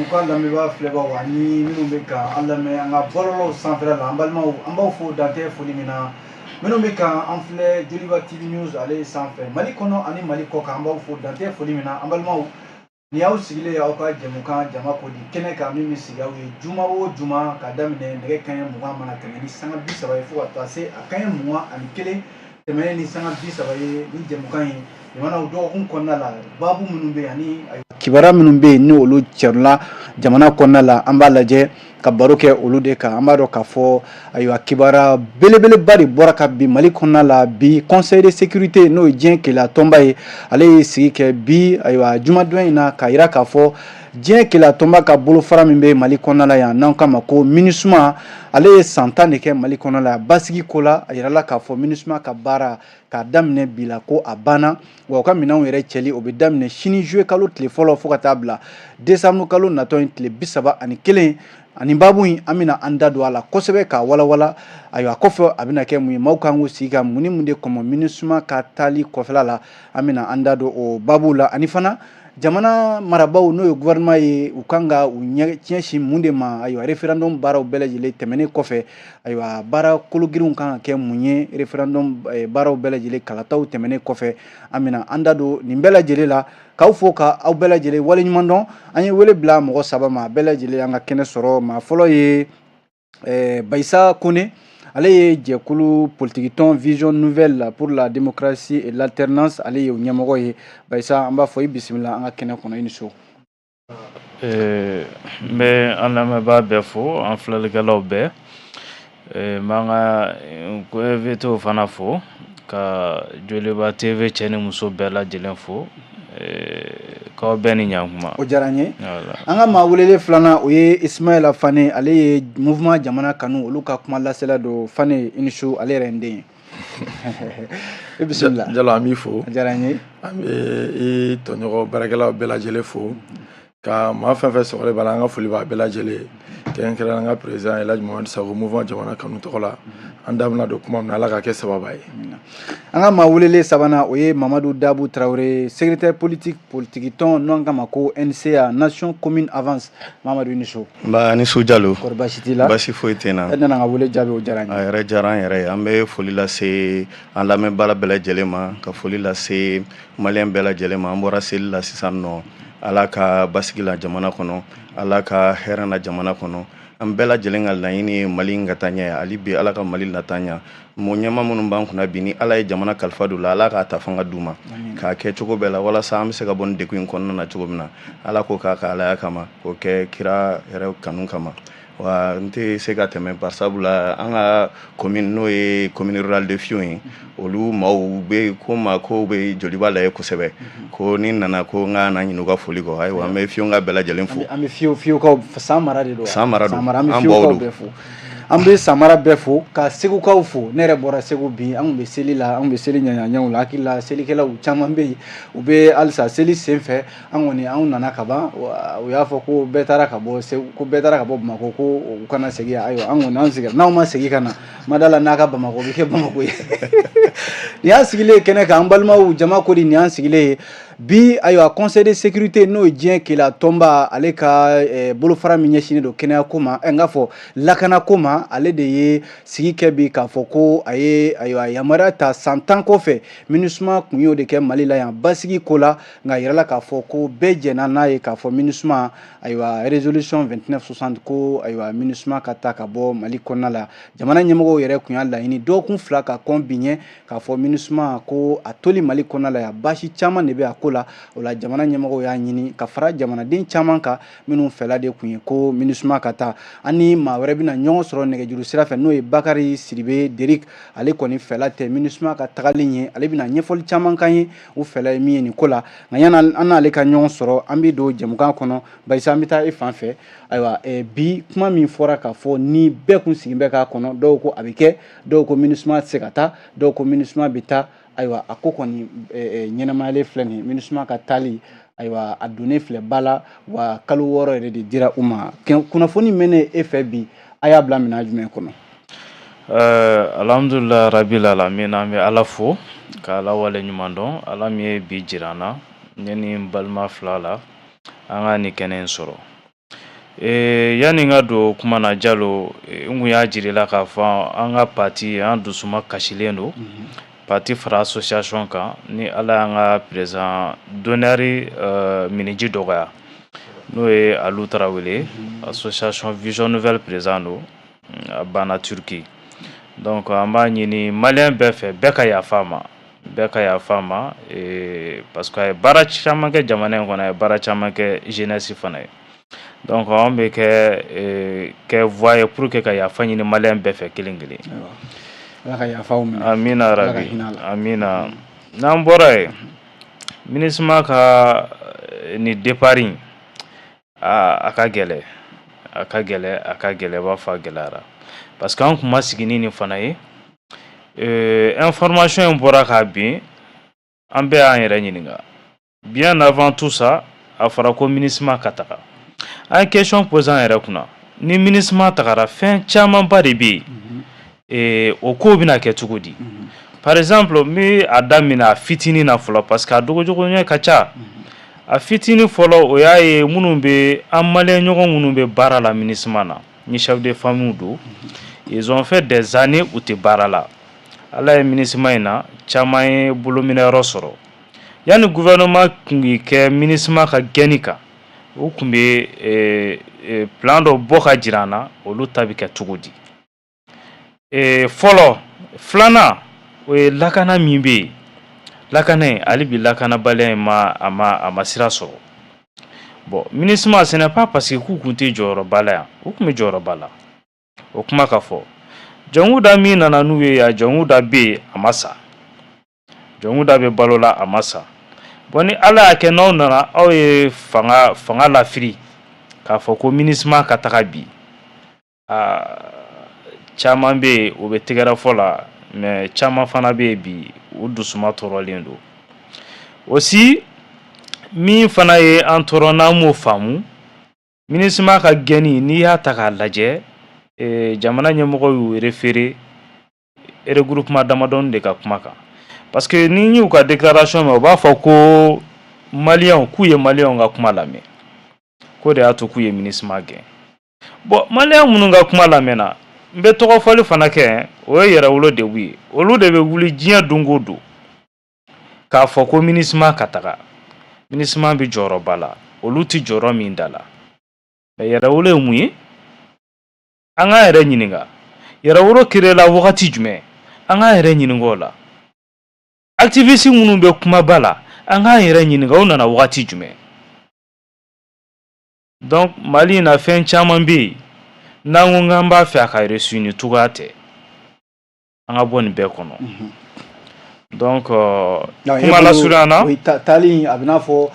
Jɛmukan lamɛnbaa, filɛbaw ani minnu bɛ ka an lamɛn an ka bɔlɔlɔw sanfɛla la, an balimaw, an b'aw fo dantɛ foli min na. Minnu bɛ ka an filɛ Joliba TV News ale sanfɛ Mali kɔnɔ ani Mali kɔ kan, an b'aw fo dantɛ foli min na. An balimaw, nin y'aw sigilen ye aw ka jɛmukan Jama Ko Di kɛnɛ kan, min bɛ sigi aw ye juma o juma ka daminɛ nɛgɛ kanɲɛ 20 mana tɛmɛ ni sanga 30 ye fo ka taa se a kanɲɛ 21 tɛmɛnen ni sanga 30 ye. Ni jɛmukan ye jamanaw dɔgɔkun kɔnɔna la, baabu minnu bɛ yen ani kibaruya minnu bɛ yen, ni olu cɛrila jamana kɔnɔna la, an b'a lajɛ ka baro kɛ olu de kan. An b'a dɔn k'a fɔ, ayiwa, kibaruya belebeleba de bɔra ka bi Mali kɔnɔna la. Bi, Conseil de sécurité, n'o ye diɲɛ keleya tɔnba ye, ale ye sigi kɛ bi, ayiwa, jumadon in na, k'a yira k'a fɔ diɲɛ keleya tɔnba ka bolofara min bɛ Mali kɔnɔna la yan, n'an k'a ma ko MINUSMA, ale ye san 10 de kɛ Mali kɔnɔna la basigi ko la. A yirala k'a fɔ MINUSMA ka baara k'a daminɛ bi la, ko a banna wa, u ka minɛnw yɛrɛ cɛli, o bɛ daminɛ sini juillet kalo tile fɔlɔ fo ka taa bila décembre kalo natɔ in tile 31. Ani baabu in, an bɛna an da don a la kosɛbɛ k'a walawala. Ayiwa, kɔfɛ a bɛna kɛ mun ye? Maaw kan k'u sigi ka mun ni mun de kɔmɔ MINUSMA ka taali kɔfɛla la? An bɛna an da don o baabu la. Ani fana, jamana marabaaw, n'o ye gouvernement ye, u kan ka u ɲɛ ɲɛsin mun de ma? Ayiwa, référendum baaraw bɛɛ lajɛlen tɛmɛnen kɔfɛ, ayiwa, baara kologirinw kan ka kɛ mun ye référendum baaraw bɛɛ lajɛlen, kalataw tɛmɛnen kɔfɛ? An bɛna an da don nin bɛɛ lajɛlen la, k'aw fo, ka aw bɛɛ lajɛlen waleɲuman dɔn. An ye wele bila mɔgɔ saba ma, bɛɛ lajɛlen an ka kɛnɛ sɔrɔ. Maa fɔlɔ ye Bayisa Kone, ale ye jɛkulu politikitɔn Vision Nouvelle pour la démocratie et l'alternance, ale ye o ɲɛmɔgɔ ye. Bayisa, an b'a fɔ i bisimila an ka kɛnɛ kɔnɔ, i ni so. N bɛ an lamɛnbaa bɛɛ fo, an filɛlikɛlaw bɛɛ. N b'an ka invité fana fo, ka Joliba TV cɛ ni muso bɛɛ lajɛlen fo, k'aw bɛɛ ni ɲankuma. O diyara n ye. An ka maa welelen filanan, o ye Ismaila Fane, ale ye Mouvement Jamana Kanu, olu ka kuma lasela don. Fane, i ni su. Ale yɛrɛ n den ye, i bisimila. Jalo, an b'i fo. A diyara n ye. An bɛ i tɔɲɔgɔn baarakɛlaw bɛɛ lajɛlen fo, ka maa fɛn fɛn sɔgɔlen b'a la, an ka foli b'a bɛɛ lajɛlen, kɛrɛnkɛrɛnnen an ka président Elhaji Mohamed Sako, Mouvement Jamana Kanu tɔgɔ la. An da bɛna don kuma min na, Ala ka kɛ sababa ye. An ka maa welelen sabanan, o ye Mamadu Dabu Tarawele, secrétaire politique, politique tɔn n'an k'a ma ko NCA, Nation Commune Avance. Mamadu, i ni su. Nba, ni su Jalo. Kɔri baasi t'i la? Baasi foyi tɛ n na. E nana an ka wele jaabi, o diyara n ye. A yɛrɛ diyara an yɛrɛ ye. An bɛ foli lase an lamɛnbaga bɛɛ lajɛlen ma, ka foli lase maliyɛn bɛɛ lajɛlen ma. An bɔra seli la sisan nɔ. Ala ka basigi la jamana kɔnɔ, Ala ka hɛrɛ na jamana kɔnɔ. An bɛɛ lajɛlen ka laɲini ye Mali in ka taa ɲɛ. Hali bi, Ala ka Mali lataa ɲɛ. Mɔgɔ ɲɛma minnu b'an kunna bi, ni Ala ye jamana kalifa d'u la, Ala k'a ta fanga d'u ma k'a kɛ cogo bɛɛ la walasa an bɛ se ka bɔ nin degun in kɔnɔna na cogo min na. Ala k'o k'a ka Alaya kama, k'o kɛ kira yɛrɛ kanu kama. Wa n tɛ se ka tɛmɛ, barisabula an ka commune, n'o ye commune rurale de Fion ye, olu maaw bɛ ko ma ko bɛ Joliba lajɛ kosɛbɛ, ko ni nana ko n ka na ɲinɛ u ka foli kɔ. Ayiwa, an bɛ Fionka bɛɛ lajɛlen fo. An bɛ Fiyokaw, San mara de don. San mara don. An bɛ Fiyokaw bɛɛ fo, an bɛ Samara bɛɛ fo, ka Segukaw fo. Ne yɛrɛ bɔra Segu bi, an tun bɛ seli la, an tun bɛ seli ɲaɲaɲaw la. Hakili la, selikɛlaw caman bɛ yen, u bɛ halisa seli sen fɛ. An kɔni, anw nana ka ban, u y'a fɔ ko bɛɛ taara ka bɔ Segu, ko bɛɛ taara ka bɔ Bamakɔ, ko u kana segin yan. Ayiwa, an kɔni an seginna. N'aw ma segin ka na, ma da la n'a ka Bamakɔ bɛ kɛ Bamakɔ ye. Nin y'an sigilen kɛnɛ kan, an balimaw, Jama Ko Di, nin y'an sigilen ye bi. Ayiwa, Conseil de sécurité, n'o ye diɲɛ keleya tɔnba, ale ka bolofara min ɲɛsinnen don kɛnɛya ko ma, n k'a fɔ lakana ko ma, ale de ye sigi kɛ bi k'a fɔ ko a ye, ayiwa, yamaruya ta san 10 kɔfɛ. MINUSMA kun y'o de kɛ Mali la yan basigi ko la, nka a yirala k'a fɔ ko bɛɛ jɛnna n'a ye k'a fɔ MINUSMA, ayiwa, résolution 2960, ko ayiwa, MINUSMA ka taa ka bɔ Mali kɔnɔna la. Jamana ɲɛmɔgɔw yɛrɛ kun y'a laɲini dɔgɔkun 2 ka kɔn bi ɲɛ, k'a fɔ MINUSMA ko a toli Mali kɔnɔna la yan, baasi caman de bɛ a ko la. O la, jamana ɲɛmɔgɔw y'a ɲini ka fara jamanaden caman kan minnu fɛla de kun ye ko MINUSMA ka taa. An ni maa wɛrɛ bɛna ɲɔgɔn sɔrɔ nɛgɛjuru sira fɛ, n'o ye Bakari Sidibe Derik, ale kɔni fɛla tɛ MINUSMA ka tagali ye. Ale bɛna ɲɛfɔli caman kan ye, u fɛla ye min ye nin ko la. Nka yanni an n'ale ka ɲɔgɔn sɔrɔ, an bɛ don jɛmukan kɔnɔ. Bayisa, an bɛ taa e fan fɛ. Ayiwa, bi kuma min fɔra k'a fɔ ni bɛɛ kun sigi bɛ k'a kɔnɔ, dɔw ko a bɛ kɛ, dɔw ko MINUSMA tɛ se ka taa, dɔw ko MINUSMA bɛ taa. Ayiwa, a ko kɔni ɲɛnamayalen filɛ nin ye, MINUSMA ka taali, ayiwa, a donnen filɛ ba la wa, kalo 6 yɛrɛ de dira u ma. Kunnafoni mɛnnen e fɛ bi, a y'a bila minɛn jumɛn kɔnɔ? Alhamdulilah rabil alamin. An bɛ Ala fo ka Ala wale ɲuman dɔn, Ala min ye bi jira an na, ne ni n balima fila la, an ka nin kɛnɛ in sɔrɔ. Yanni n ka don kuma na, Jalo, n kun y'a jira i la k'a fɔ an ka parti, an dusuma kasilen don. Parti fara association kan, ni Ala y'an ka président d'honneur miniji dɔgɔya, n'o ye Alu Tarawele, association Vision Nouvelle président don, a banna Turquie. Donc an b'a ɲini malien bɛɛ fɛ, bɛɛ ka yafa a ma, bɛɛ ka yafa a ma, parce que a ye baara caman kɛ jamana in kɔnɔ, a ye baara caman kɛ jeunesse fana ye. Donc anw bɛ kɛ voix ye pour que ka yafa ɲini malien bɛɛ fɛ kelen kelen. Ala ka yafaw minɛ. Amina rabi, amina. N'an bɔra yen, MINUSMA ka nin départ in, a ka gɛlɛn, a ka gɛlɛn, a ka gɛlɛn, i b'a fɔ a gɛlɛyara, parce que an kun ma sigi ni nin fana ye. Information in bɔra k'a bin, an bɛɛ y'an yɛrɛ ɲininka. Bien avant tout ça, a fɔra ko MINUSMA ka taga. An ye question posé an yɛrɛ kunna: ni MINUSMA tagara, fɛn camanba de bɛ yen, o kow bɛna kɛ cogo di? Par exemple, n bɛ a daminɛ a fitinin na fɔlɔ, parce que a dogodogoɲɛ ka ca. A fitinin fɔlɔ, o y'a ye minnu bɛ an malien ɲɔgɔn minnu bɛ baara la MINUSMA na, ni chef de famille don, ils ont fait des années u tɛ baara la. Ala ye MINUSMA in na, caman ye bolominɛyɔrɔ sɔrɔ. Yanni gouvernement tun k'i kɛ MINUSMA ka gɛnni kan, u tun bɛ plan dɔ bɔ ka jira an na, olu ta bɛ kɛ cogo di. Fɔlɔ, filanan, o ye lakana min bɛ yen, lakana in, hali bi lakanabaliya in ma a ma a ma sira sɔrɔ. Bon, MINUSMA, ce n'est pas parce que k'u kun tɛ jɔyɔrɔba la yan, u tun bɛ jɔyɔrɔba la. O kuma ka fɔ, Jɔnkuda min nana n'u ye yan, Jɔnkuda bɛ yen, a ma sa, Jɔnkuda bɛ balo la, a ma sa. Bon, ni Ala y'a kɛ n'aw nana, aw ye fanga lafiri k'a fɔ ko MINUSMA ka taga bi, aa, caman bɛ yen, o bɛ tɛgɛrɛ fɔ la, mais caman fana bɛ yen bi, u dusuma tɔɔrɔlen don. Aussi, min fana ye an tɔɔrɔ, n'an m'o faamu, MINUSMA ka gɛnni, n'i y'a ta k'a lajɛ, jamana ɲɛmɔgɔ y'u référé regroupement damadɔni de ka kuma kan, parce que ni y'u ka déclaration mɛn, u b'a fɔ ko maliyɛnw, k'u ye maliyɛnw ka kuma lamɛn, k'o de y'a to k'u ye MINUSMA gɛn. Bon, maliyɛn minnu ka kuma lamɛnna, n bɛ tɔgɔfɔli fana kɛ, o ye Yɛrɛwolo Debout ye. Olu de bɛ wuli diɲɛ don o don k'a fɔ ko MINUSMA ka taga. MINUSMA bɛ jɔyɔrɔba la, olu tɛ jɔyɔrɔ min da la. Mais Yɛrɛwolo ye mun ye? An k'an yɛrɛ ɲininka, Yɛrɛwolo créé la wagati jumɛn? An k'an yɛrɛ ɲininka o la. Activiste minnu bɛ kumaba la, an k'an yɛrɛ ɲininka, o nana wagati jumɛn? Donc Mali in na, fɛn caman bɛ yen, n'an ko k'an b'a fɛ a ka réussir, ni cogoya tɛ, an ka bɔ nin bɛɛ kɔnɔ. Donc kuma lasurunya na, taali a bɛ n'a fɔ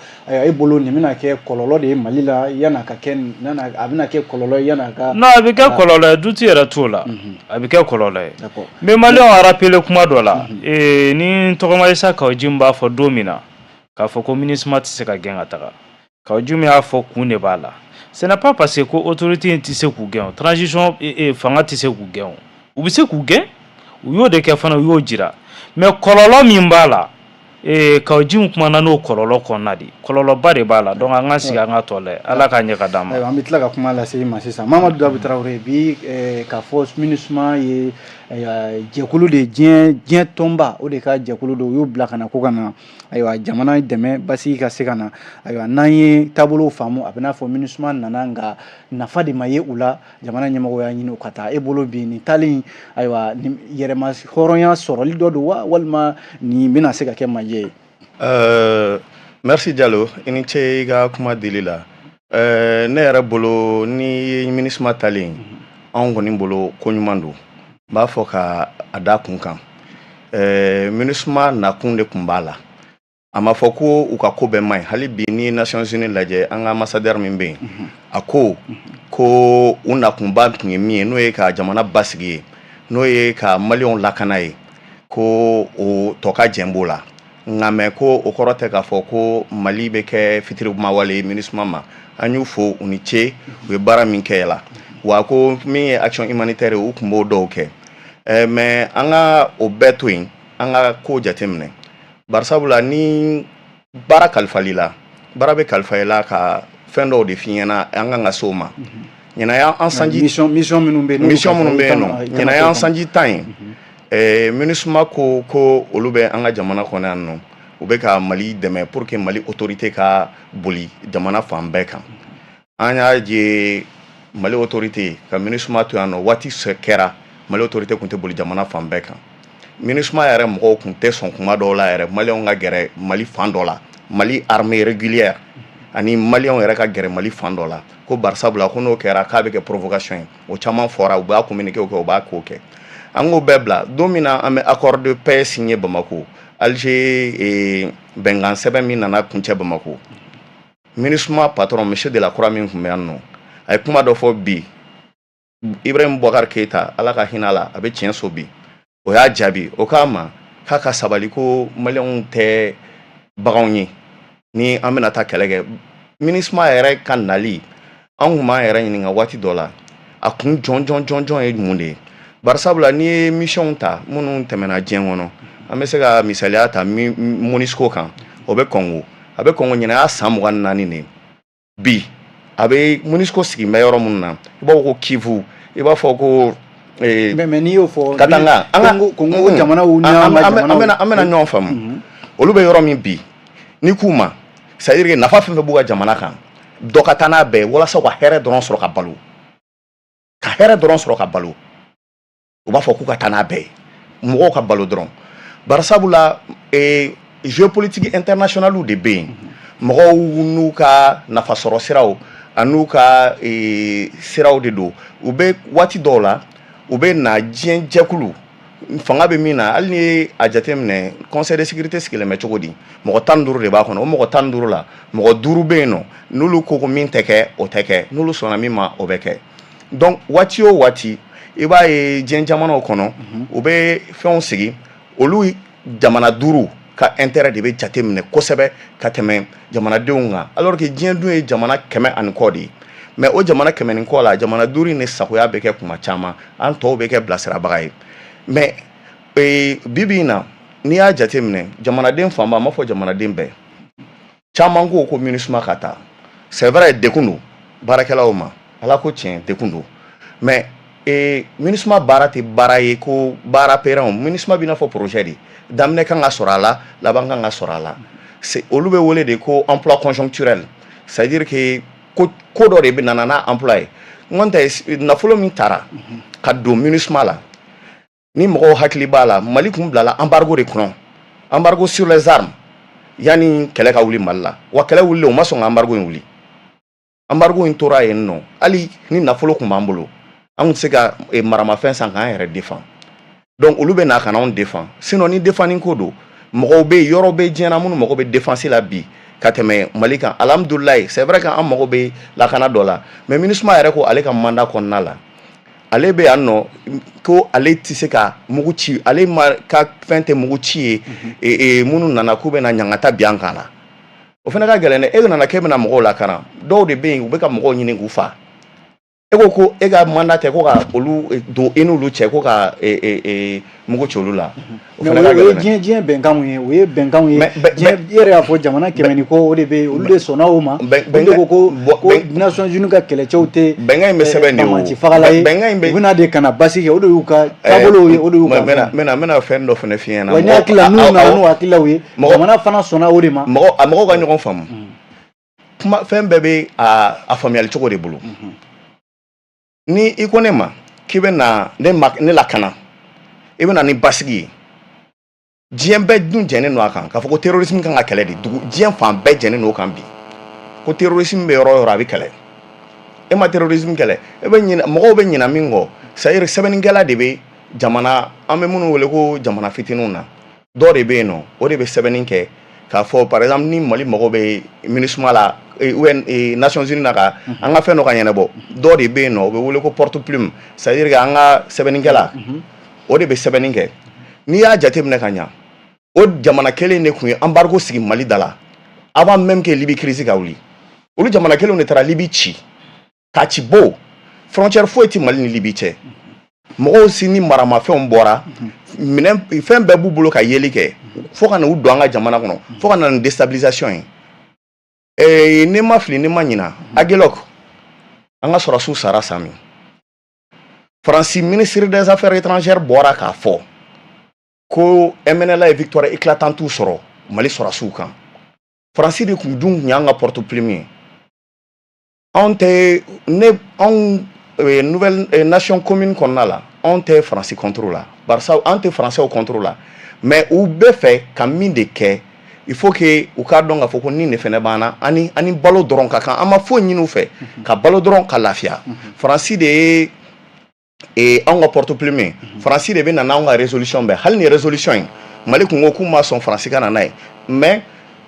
e bolo, nin bɛna kɛ kɔlɔlɔ de ye Mali la yan'a ka kɛ, a bɛna kɛ kɔlɔlɔ ye yan'a ka. Non, a bɛ kɛ kɔlɔlɔ ye, doute yɛrɛ t'o la, a bɛ kɛ kɔlɔlɔ ye. N bɛ maliyɛnw rappeler kuma dɔ la, ni tɔgɔma Isa Kawu Jim b'a fɔ don min na k'a fɔ ko MINUSMA tɛ se ka gɛn ka taga, Kawu Jim y'a fɔ kun de b'a la. Ce n'est pas parce que ko autorité in tɛ se k'u gɛn, o transition fanga tɛ se k'u gɛn, o u bɛ se k'u gɛn, u y'o de kɛ fana, u y'o jira. Mais kɔlɔlɔ min b'a la, Kawu Jim kumana n'o kɔlɔlɔ kɔnɔna de, kɔlɔlɔba de b'a la. Donc an ka sigi, an ka tɔ lajɛ, Ala k'a ɲɛ ka d'an ma. Ayiwa, an bɛ tila ka kuma lase i ma sisan. Mamadu Dabu Tarawele, bi k'a fɔ MINUSMA ye jɛkulu de, diɲɛ tɔnba, o de ka jɛkulu don, u y'u bila ka na ko ka na, ayiwa, jamana dɛmɛ basigi ka se ka na. Ayiwa, n'an ye taabolo faamu, a bɛ n'a fɔ MINUSMA nana, nka nafa de ma ye u la. Jamana ɲɛmɔgɔ y'a ɲini u ka taa. E bolo bi, nin taali, ayiwa, yɛrɛma hɔrɔnya sɔrɔli dɔ don wa, walima nin bɛna se ka kɛ majɛ ye? Merci Diallo, i ni ce i ka kuma dili la. Ne yɛrɛ bolo, ni ye MINUSMA talen, anw kɔni bolo ko ɲuman don. N b'a fɔ ka a da kun kan, MINUSMA nakun de kun b'a la. A ma fɔ ko u ka ko bɛɛ man ɲi. Hali bi, ni Nations Unies lajɛ, an ka ambassadeur min bɛ yen, a ko ko u nakunba tun ye min ye, n'o ye ka jamana basigi ye, n'o ye ka maliyɛnw lakana ye, ko o tɔ ka jɛn b'o la. Nka mɛ ko o kɔrɔ tɛ k'a fɔ ko Mali bɛ kɛ fitiriwale ye MINUSMA ma. An y'u fo, u ni ce, u ye baara min kɛ la. Wa ko min ye action humanitaire ye, u tun b'o dɔw kɛ. Mais an ka o bɛɛ to yen, an ka ko jateminɛ, barisabula ni baara kalifali la, baara bɛ kalifa i la ka fɛn dɔw de f'i ɲɛna, an kan ka se o ma. Ɲinan y'an sanji mission minnu bɛ yen. Mission minnu bɛ yen nɔ, ɲinan y'an sanji 10 ye. MINUSMA ko olu bɛ an ka jamana kɔnɔ yan nɔ, u bɛ ka Mali dɛmɛ pour que Mali autorité ka boli jamana fan bɛɛ kan. An y'a ye, Mali autorité ka MINUSMA to yan nɔ, waati kɛra Mali autorité tun tɛ boli jamana fan bɛɛ kan. MINUSMA yɛrɛ mɔgɔw tun tɛ sɔn kuma dɔw la yɛrɛ, maliyɛnw ka gɛrɛ Mali fan dɔ la, Mali armée régulière ani maliyɛnw yɛrɛ ka gɛrɛ Mali fan dɔ la, ko barisabula ko n'o kɛra, k'a bɛ kɛ provocation ye. O caman fɔra, u b'a communiqué kɛ, u b'a ko kɛ. An k'o bɛɛ bila. Don min na an bɛ accord de paix signé Bamako, Alger bɛnkan sɛbɛn min nana kuncɛ Bamako, MINUSMA patron, monsieur Delacroix min tun bɛ yan nɔ, a ye kuma dɔ fɔ bi. Ibrahim Boubacar Keïta, Ala ka hinɛ a la, a bɛ tiɲɛ so bi, o y'a jaabi, o k'a ma k'a ka sabali, ko maliyɛnw tɛ baganw ye ni an bɛna taa kɛlɛ kɛ. MINUSMA yɛrɛ ka nali, an kun b'an yɛrɛ ɲininka waati dɔ la, a kun jɔn jɔn jɔn jɔn ye mun de ye? Barisabula n'i ye mission ta minnu tɛmɛna diɲɛ kɔnɔ, an bɛ se ka misaliya ta MONUSCO kan. O bɛ Congo, a bɛ Congo ɲinan y'a san 24 de ye bi. A bɛ MONUSCO sigi bɛ yɔrɔ minnu na, i b'a fɔ ko Kivu, i b'a fɔ ko Mais n'i y'o fɔ, Katanga, an ka Congo jamanaw ni an ka jamanaw an bɛna ɲɔgɔn faamu. Olu bɛ yɔrɔ min bi, n'i k'u ma, c'est à dire que nafa fɛn fɛn b'u ka jamana kan, dɔ ka taa n'a bɛɛ ye walasa u ka hɛrɛ dɔrɔn sɔrɔ ka balo, ka hɛrɛ dɔrɔn sɔrɔ ka balo, u b'a fɔ k'u ka taa n'a bɛɛ ye, mɔgɔw ka balo dɔrɔn. Barisabula géopolitique internationale de bɛ yen, mɔgɔw n'u ka nafasɔrɔ siraw an'u ka siraw de don. U bɛ waati dɔw la, u bɛ na diɲɛ jɛkulu fanga bɛ min na. Hali n'i ye a jateminɛ, Conseil de sécurité sigilen bɛ cogo di? Mɔgɔ 15 de b'a kɔnɔ. O mɔgɔ 15 la, mɔgɔ duuru bɛ yen nɔ, n'olu ko min tɛ kɛ, o tɛ kɛ, n'olu sɔnna min ma, o bɛ kɛ. Donc waati o waati, i b'a ye diɲɛ jamanaw kɔnɔ, u bɛ fɛnw sigi, olu jamana duuru ka intérêt de bɛ jateminɛ kosɛbɛ ka tɛmɛ jamanadenw kan, alors que diɲɛ dun ye jamana kɛmɛ ani kɔ de ye. Mais o jamana kɛmɛ ni kɔ la, jamana duuru in de sagoya bɛ kɛ kuma caman, an tɔw bɛ kɛ bilasirabaga ye. Mais bi bi in na, n'i y'a jateminɛ, jamanaden fanba, n m'a fɔ jamanaden bɛɛ, caman ko MINUSMA ka taa. C'est vrai, dekun don baarakɛlaw ma, Ala ko tiɲɛ, dekun don. Mais MINUSMA baara tɛ baara ye ko baara pérenne. MINUSMA b'i n'a fɔ projet de, daminɛ kan ka sɔrɔ a la, laban kan ka sɔrɔ a la. Olu bɛ wele de ko emploi conjoncturel, c'est à dire que ko dɔ de bɛ nana n'a emploi ye. N tɛ nafolo min taara ka don MINUSMA la, ni mɔgɔw hakili b'a la, Mali kun bilala embargo de kɔnɔ, embargo sur les armes, yanni kɛlɛ ka wuli Mali la. Wa kɛlɛ wulilen, u ma sɔn ka embargo in wuli, embargo in tora yen nɔ. Hali ni nafolo kun b'an bolo, an tun tɛ se ka maramafɛn san k'an yɛrɛ défend. Donc olu bɛ na ka n'anw défend. Sinon ni défend ko don, mɔgɔw bɛ yen, yɔrɔ bɛ diɲɛ na minnu mago bɛ défense la bi ka tɛmɛ Mali kan. Alhamdulilayi, c'est vrai que an mago bɛ lakana dɔ la, mais MINUSMA yɛrɛ ko ale ka mandat kɔnɔna la, ale bɛ yan nɔ, ko ale tɛ se ka mugu ci, ale ma ka fɛn tɛ mugu ci ye. Minnu nana k'u bɛna ɲangata bi an kan la, o fana ka gɛlɛn dɛ. E nana k'e bɛna mɔgɔw lakana, dɔw de bɛ yen, u bɛ ka mɔgɔw ɲini k'u fa. E ko ko e ka mandat tɛ ko ka olu don i n'olu cɛ, ko ka mugu ci olu la. O fana ka gɛlɛn. O ye diɲɛ bɛnkanw ye, o ye bɛnkanw ye. Diɲɛ, i yɛrɛ y'a fɔ, jamana kɛmɛ ni kɔ, o de bɛ yen, olu de sɔnna o ma. Olu de ko Nations Unies ka kɛlɛcɛw tɛ Bɛnkan in bɛ sɛbɛn de o. banbaanci fagala ye. Bɛnkan in bɛ U bɛna de ka na basi kɛ, o de y'u ka taabolow ye, o de y'u ka. N bɛna fɛn dɔ fana f'i ɲɛna. Wa ne hakili la, n'u nana n'u hakililaw ye, jamana fana sɔnna o de ma. Mɔgɔ a mɔgɔw ka ɲɔgɔn faamu. Kuma fɛn bɛɛ bɛ a faamuyali cogo de bolo. Ni i ko ne ma k'i bɛ na ne ma ne lakana, i bɛ na ni basigi ye, diɲɛ bɛɛ dun jɛnnen don a kan k'a fɔ ko terrorisme kan ka kɛlɛ de. Dugu diɲɛ fan bɛɛ jɛnnen don o kan bi, ko terrorisme bɛ yɔrɔ o yɔrɔ, a bɛ kɛlɛ. E ma terrorisme kɛlɛ, e bɛ ɲinɛ, mɔgɔw bɛ ɲinɛ min kɔ, c'est à dire sɛbɛnnikɛla de bɛ jamana, an bɛ minnu wele ko jamana fitininw na, dɔ de bɛ yen nɔ, o de bɛ sɛbɛnni kɛ k'a fɔ, par exemple, ni Mali mago bɛ MINUSMA la ou bien Nations Unies na ka an ka fɛn dɔ ka ɲɛnabɔ, dɔ de bɛ yen nɔ, o bɛ wele ko porte plume, c'est à dire que an ka sɛbɛnnikɛla, o de bɛ sɛbɛnni kɛ. N'i y'a jateminɛ ka ɲa, o jamana kelen de tun ye embargo sigi Mali da la avant même que Libye crise ka wuli. Olu jamana kelenw de taara Libye ci, k'a ci bo, frontière foyi tɛ Mali ni Libye cɛ. Mɔgɔw si ni maramafɛnw bɔra, minɛn fɛn bɛɛ b'u bolo ka yeli kɛ, fo ka na u don an ka jamana kɔnɔ, fo ka na ni déstabilisation ye. Ne ma fili, ne ma ɲina, Aguelhok, an ka sɔrɔsiw sara san min, Faransi ministre des Affaires étrangères bɔra k'a fɔ ko MNLA ye victoire éclatante sɔrɔ Mali sɔrɔsiw kan. Faransi de kun dun kun y'an ka porte plume ye. Anw tɛ ne anw nouvelle nation commune kɔnɔna la, anw tɛ Faransi contre la, barisa an tɛ Faransɛw contre la, mais u bɛ fɛ ka min de kɛ, il faut que u k'a dɔn k'a fɔ ko nin de fɛnɛ b'an na. Ani balo dɔrɔn ka kan, an ma foyi ɲini u fɛ, ka balo dɔrɔn, ka lafiya. Faransi de ye anw ka porte plume ye. Faransi de bɛ na n'anw ka résolution bɛɛ. Hali ni résolution in, Mali kun ko k'u ma sɔn Faransi ka na n'a ye, mais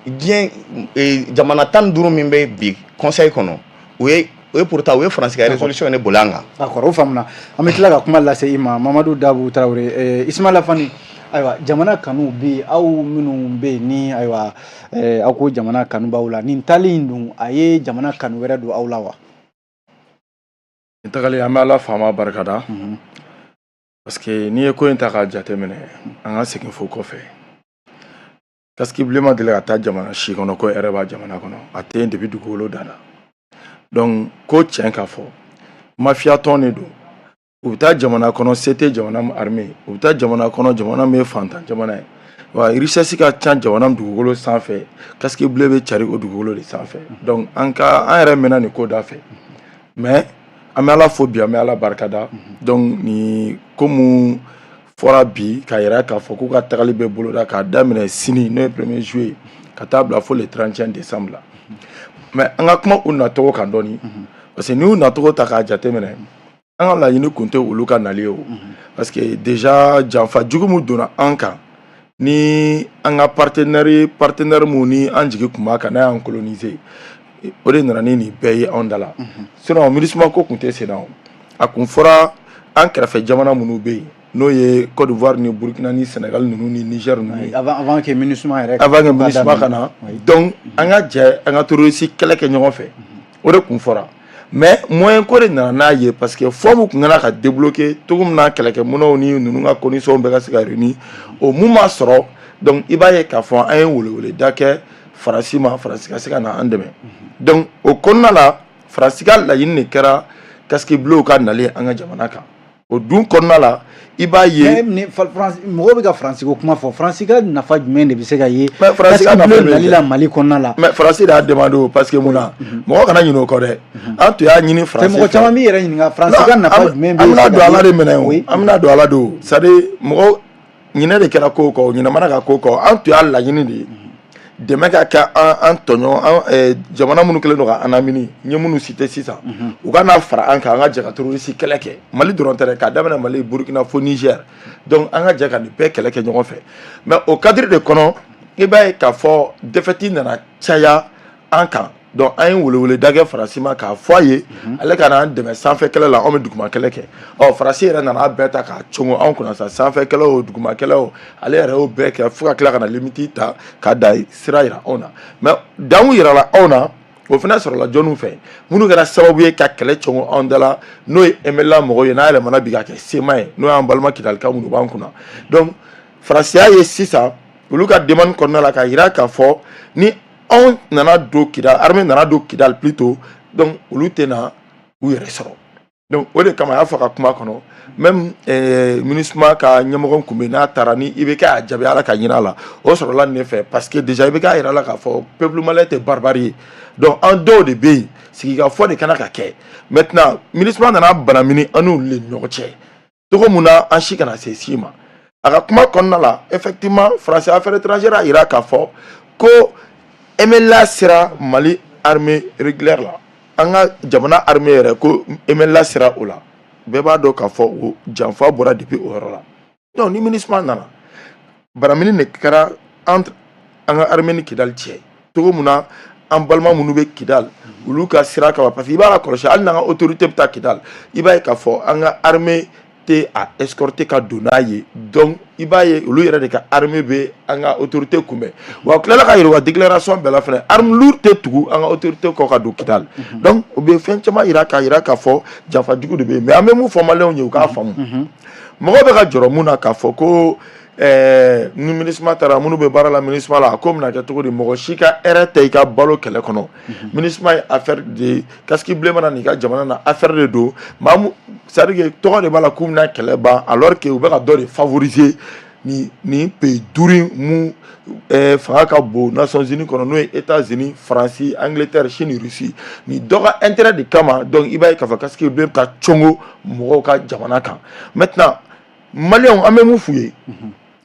diɲɛ jamana 15 min bɛ bi conseil kɔnɔ, u ye pourtant u ye Faransi ka résolution de boli an kan. D'accord, o faamuna. An bɛ tila ka kuma lase i ma, Mamadu Dabu Tarawele. Ismaila Fani, ayiwa, jamana kanu bi aw minnu bɛ yen ni ayiwa aw ko jamana kanu b'aw la, nin taali in dun, a ye jamana kanu wɛrɛ don aw la wa? Nin tagali, an bɛ Ala faama barikada, parce que n'i ye ko in ta k'a jateminɛ, an ka segin fo kɔfɛ, casque bleu ma deli ka taa jamana si kɔnɔ ko hɛrɛ b'a jamana kɔnɔ. A tɛ yen depuis dugukolo danna. Donc ko tiɲɛ ka fɔ, mafia tɔn de don. U bɛ taa jamana kɔnɔ, se tɛ jamana min armée, u bɛ taa jamana kɔnɔ, jamana min ye fantan jamana ye, wa richesse ka ca jamana min dugukolo sanfɛ, casque bleu bɛ cari o dugukolo de sanfɛ. Donc an ka an yɛrɛ mɛnna nin ko da fɛ, mais an bɛ Ala fo bi, an bɛ Ala barikada. Donc nin ko mun fɔra bi k'a yira k'a fɔ k'u ka tagali bɛ boloda k'a daminɛ sini, n'o ye 1er juillet, ka taa bila fo le 31 décembre la. Mais an ka kuma u nacogo kan dɔɔni, parce que n'i y'u nacogo ta k'a jateminɛ, an ka laɲini kun tɛ olu ka nali ye o, parce que déjà janfa jugu min donna an kan ni an ka partenaire mun ni an jigi kun b'a kan, n'a y'an coloniser, o de nana ni nin bɛɛ ye anw da la. Sinon MINUSMA ko kun tɛ sen na o. A kun fɔra an kɛrɛfɛ jamana minnu bɛ yen, n'o ye Côte d'Ivoire ni Burkina ni Sénégal ninnu ni Niger ninnu ye. Avant que MINUSMA yɛrɛ avant que MINUSMA ka na. Donc an ka jɛ an ka terroriste kɛlɛ kɛ ɲɔgɔn fɛ, o de kun fɔra. Mais moyen ko de nana n'a ye, parce que fɔ mun kun kana ka débloquer cogo min na, kɛlɛkɛminɛnw ni ninnu ka conditions bɛɛ ka se ka réunir, o mun ma sɔrɔ. Donc i b'a ye k'a fɔ an ye weleweleda kɛ Faransi ma, Faransi ka se ka na an dɛmɛ. Donc o kɔnɔna la, Faransi ka laɲini de kɛra casque bleu ka nalen an ka jamana kan. O dun kɔnɔna la, i b'a ye mɔgɔw bɛ ka Faransi ko kuma fɔ. Faransi ka nafa jumɛn de bɛ se ka ye Mais Faransi ka nafa nali la Mali kɔnɔna la? Mais Faransi de y'a demandé o, parce que mun na, mɔgɔ kana ɲinɛ o kɔ dɛ, an tun y'a ɲini Faransi fɛ. Mɔgɔ caman b'i yɛrɛ ɲininka, Faransi ka nafa jumɛn bɛ? An bɛna don Ala de minɛ o, an bɛna don Ala don. C'est à dire mɔgɔ ɲinɛ de kɛra ko kɔ, ɲinɛ mana ka ko kɔ. An tun y'a laɲini de ye dɛmɛ ka kɛ an tɔɲɔgɔn an jamana minnu kɛlen don ka an lamini, n ye minnu cité sisan, u ka n'a fara an kan, an ka jɛ ka terroriste kɛlɛ kɛ. Mali dɔrɔn tɛ dɛ, k'a daminɛ Mali, Burukina fo Niger. Donc an ka jɛ ka nin bɛɛ kɛlɛ kɛ ɲɔgɔn fɛ. Mais o cadre de kɔnɔ, i b'a ye k'a fɔ défaite nana caya an kan. Donc an ye weleweleda kɛ Faransi ma k'a fɔ a ye ale ka na an dɛmɛ sanfɛ kɛlɛ la, anw bɛ duguma kɛlɛ kɛ. Ɔ Faransi yɛrɛ nana a bɛɛ ta k'a congo anw kunna sa, sanfɛ kɛlɛ o, duguma kɛlɛ o, ale yɛrɛ y'o bɛɛ kɛ fo ka tila ka na limite ta ka da sira yira anw na. Mais danw yirala anw na, o fana sɔrɔla jɔnniw fɛ, minnu kɛra sababu ye ka kɛlɛ congo anw da la, n'o ye MNLA mɔgɔw ye, n'a yɛlɛmana bi ka kɛ CMA ye, n'o y'an balima Kidalika minnu b'an kunna. Donc Faransi y'a ye sisan olu ka demande kɔnɔna la k'a yira k'a fɔ ni anw nana don Kidal, armée nana don Kidal plutôt, donc olu tɛna u yɛrɛ sɔrɔ. Donc o de kama a y'a fɔ a ka kuma kɔnɔ, même MINUSMA ka ɲɛmɔgɔ kun bɛ n'a taara ni IBK y'a jaabi Ala ka ɲin'a la, o sɔrɔla nin de fɛ, parce que déjà IBK y'a yira la k'a fɔ peuple malien tɛ barbare ye. Donc an dɔw de bɛ yen, sigikafɔ de kana ka kɛ. Maintenant MINUSMA nana banamini an n'olu de ni ɲɔgɔn cɛ cogo mun na, an si kana se si ma. A ka kuma kɔnɔna la, effectivement, Français affaires étrangères a yira k'a fɔ ko MNLA sera Mali armée régulière la, an ka jamana armée yɛrɛ, ko MNLA sera o la. Bɛɛ b'a dɔn k'a fɔ o janfa bɔra depuis o yɔrɔ la. Donc ni MINUSMA nana, baramini de kɛra entre an ka armée ni Kidali cɛ cogo mun na, an balima minnu bɛ Kidali, olu ka sira kama, parce que i b'a la kɔlɔsi, hali n'an ka autorité bɛ taa Kidali, i b'a ye k'a fɔ an ka armée tɛ a escorter ka don n'a ye. Donc i b'a ye olu yɛrɛ de ka armée bɛ an ka autorité kunbɛn. Wa u tilala ka yira u ka déclaration bɛɛ la fɛnɛ, arme lourde tɛ tugu an ka autorité kɔ ka don Kidali. Donc o bɛ fɛn caman yira k'a yira k'a fɔ janfa jugu de bɛ yen. Mais an bɛ mun fɔ maliyɛnw ye, u k'a faamu, mɔgɔw bɛ ka jɔrɔ mun na k'a fɔ ko Ni MINUSMA taara, minnu bɛ baara la MINUSMA la, a ko bɛna kɛ cogo di? Mɔgɔ si ka hɛrɛ tɛ i ka balo kɛlɛ kɔnɔ. MINUSMA ye affaire de ye, casque bleu mana n'i ka jamana na, affaire de don. Maa mu, c'est à dire que tɔgɔ de b'a la k'u bɛna kɛlɛ ban, alors que u bɛ ka dɔ de favoriser. Ni pays duuru mun fanga ka bon Nations Unies kɔnɔ, n'o ye États-Unis, Faransi, Angleterre, Chine, Russie, ni dɔ ka intérêt de kama. Donc i b'a ye k'a fɔ casque bleu bɛ taa congo mɔgɔw ka jamana kan. Maintenant, Maliyɛnw, an bɛ mun f'u ye?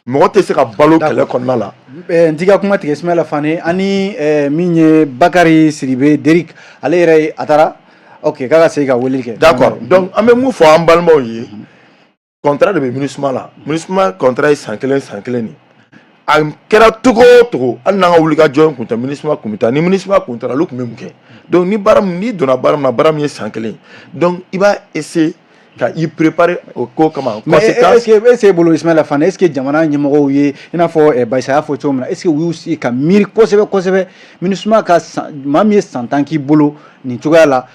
Mɔgɔ tɛ se ka balo kɛlɛ kɔnɔna la. N t'i ka kuma tigɛ, Ismaila Fane, ani min ye Bakari Sidibe Derik, ale yɛrɛ a taara, ok, k'a ka segin ka weleli kɛ. D'accord. Donc an bɛ mun fɔ an balimaw ye? Contrat de bɛ MINUSMA la. MINUSMA contrat ye san kelen, san kelen de. A kɛra togo o togo, hali n'an ka wuli ka jɔ in kun tɛ, MINUSMA kun bɛ taa. Ni MINUSMA kun taara, olu kun bɛ mun kɛ? Donc ni baara min, n'i donna baara min na, baara min ye san kelen, donc i b'a essayer ka i préparer o ko kama. Mais est-ce que bolo, Ismaila Fane, est-ce que jamana ɲɛmɔgɔw ye, i n'a fɔ Bayisa y'a fɔ cogo min na, est-ce que u y'u sigi ka miiri kosɛbɛ kosɛbɛ MINUSMA ka san, maa min ye san 10 k'i bolo nin cogoya la?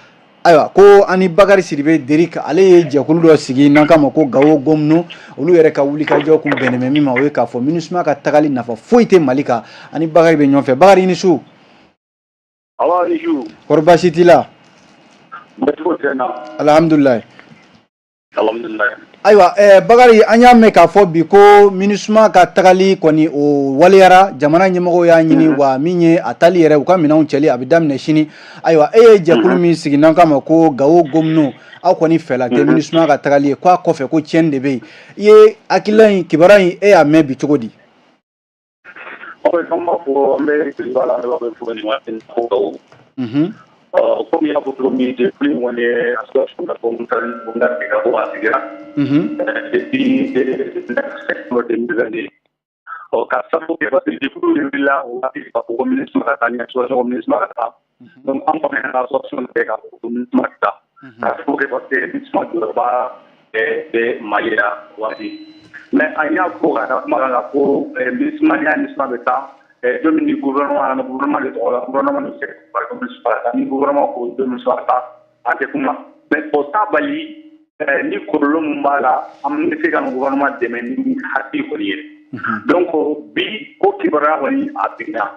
Ayiwa, ko ani Bakari Sidibe Derik, ale ye jɛkulu dɔ sigi n'an k'a ma ko Gawo Gomino, olu yɛrɛ ka wulikajɔ kun bɛnnen bɛ min ma, o ye k'a fɔ MINUSMA ka tagali nafa foyi tɛ Mali kan. Ani Bakari bɛ ɲɔgɔn fɛ. Bakari, i ni su. Awa, ni su. Kɔri baasi t'i la? Baasi foyi tɛ n na. Alhamdulilayi. Alhamdulilayi. Ayiwa, Bakari, an y'a mɛn k'a fɔ bi ko MINUSMA ka tagali kɔni, o waleyara, jamana ɲɛmɔgɔw y'a ɲini wa min ye a tali yɛrɛ, u ka minɛnw cɛli, a bɛ daminɛ sini. Ayiwa, e ye jɛkulu min sigi n'an k'a ma ko Gawo Gomino, aw kɔni fɛla tɛ MINUSMA ka tagali ye, k'a kɔfɛ ko tiɲɛni de bɛ yen. I ye hakilila in, kibaruya in, e y'a mɛn bi cogo di? Ɔ, an b'a fɔ, an bɛ kibaruya la, an bɛ fɔ nin waati in ko Gawo. Komi i y'a fɔ cogo min, jɛkulu in kɔni ye association ka fɔ volontaire ka bɔ a sigira depuis septembre 2022. Ɔ, ka sababu kɛ parce que jɛkulu de wulila o waati k'a fɔ ko MINUSMA ka taa, ni association ko MINUSMA ka taa. Donc an kɔni y'an ka association kɛ k'a fɔ ko MINUSMA ka taa. Ka sababu kɛ parce que MINUSMA jɔyɔrɔba bɛ Mali la o waati. Mais an y'a fɔ ka da kuma kan ka ko MINUSMA, n'i y'a MINUSMA bɛ taa don min, ni gouvernement nana, gouvernement de tɔgɔ la, gouvernement de bɛ se ka ko MINUSMA ka taa. Ni gouvernement ko MINUSMA ka taa, an tɛ kuma. Mais o t'a bali ni kɔlɔlɔ min b'a la, an bɛ se ka gouvernement dɛmɛ ni hakili kɔni ye. Donc bi ko kibaruya kɔni, a binna,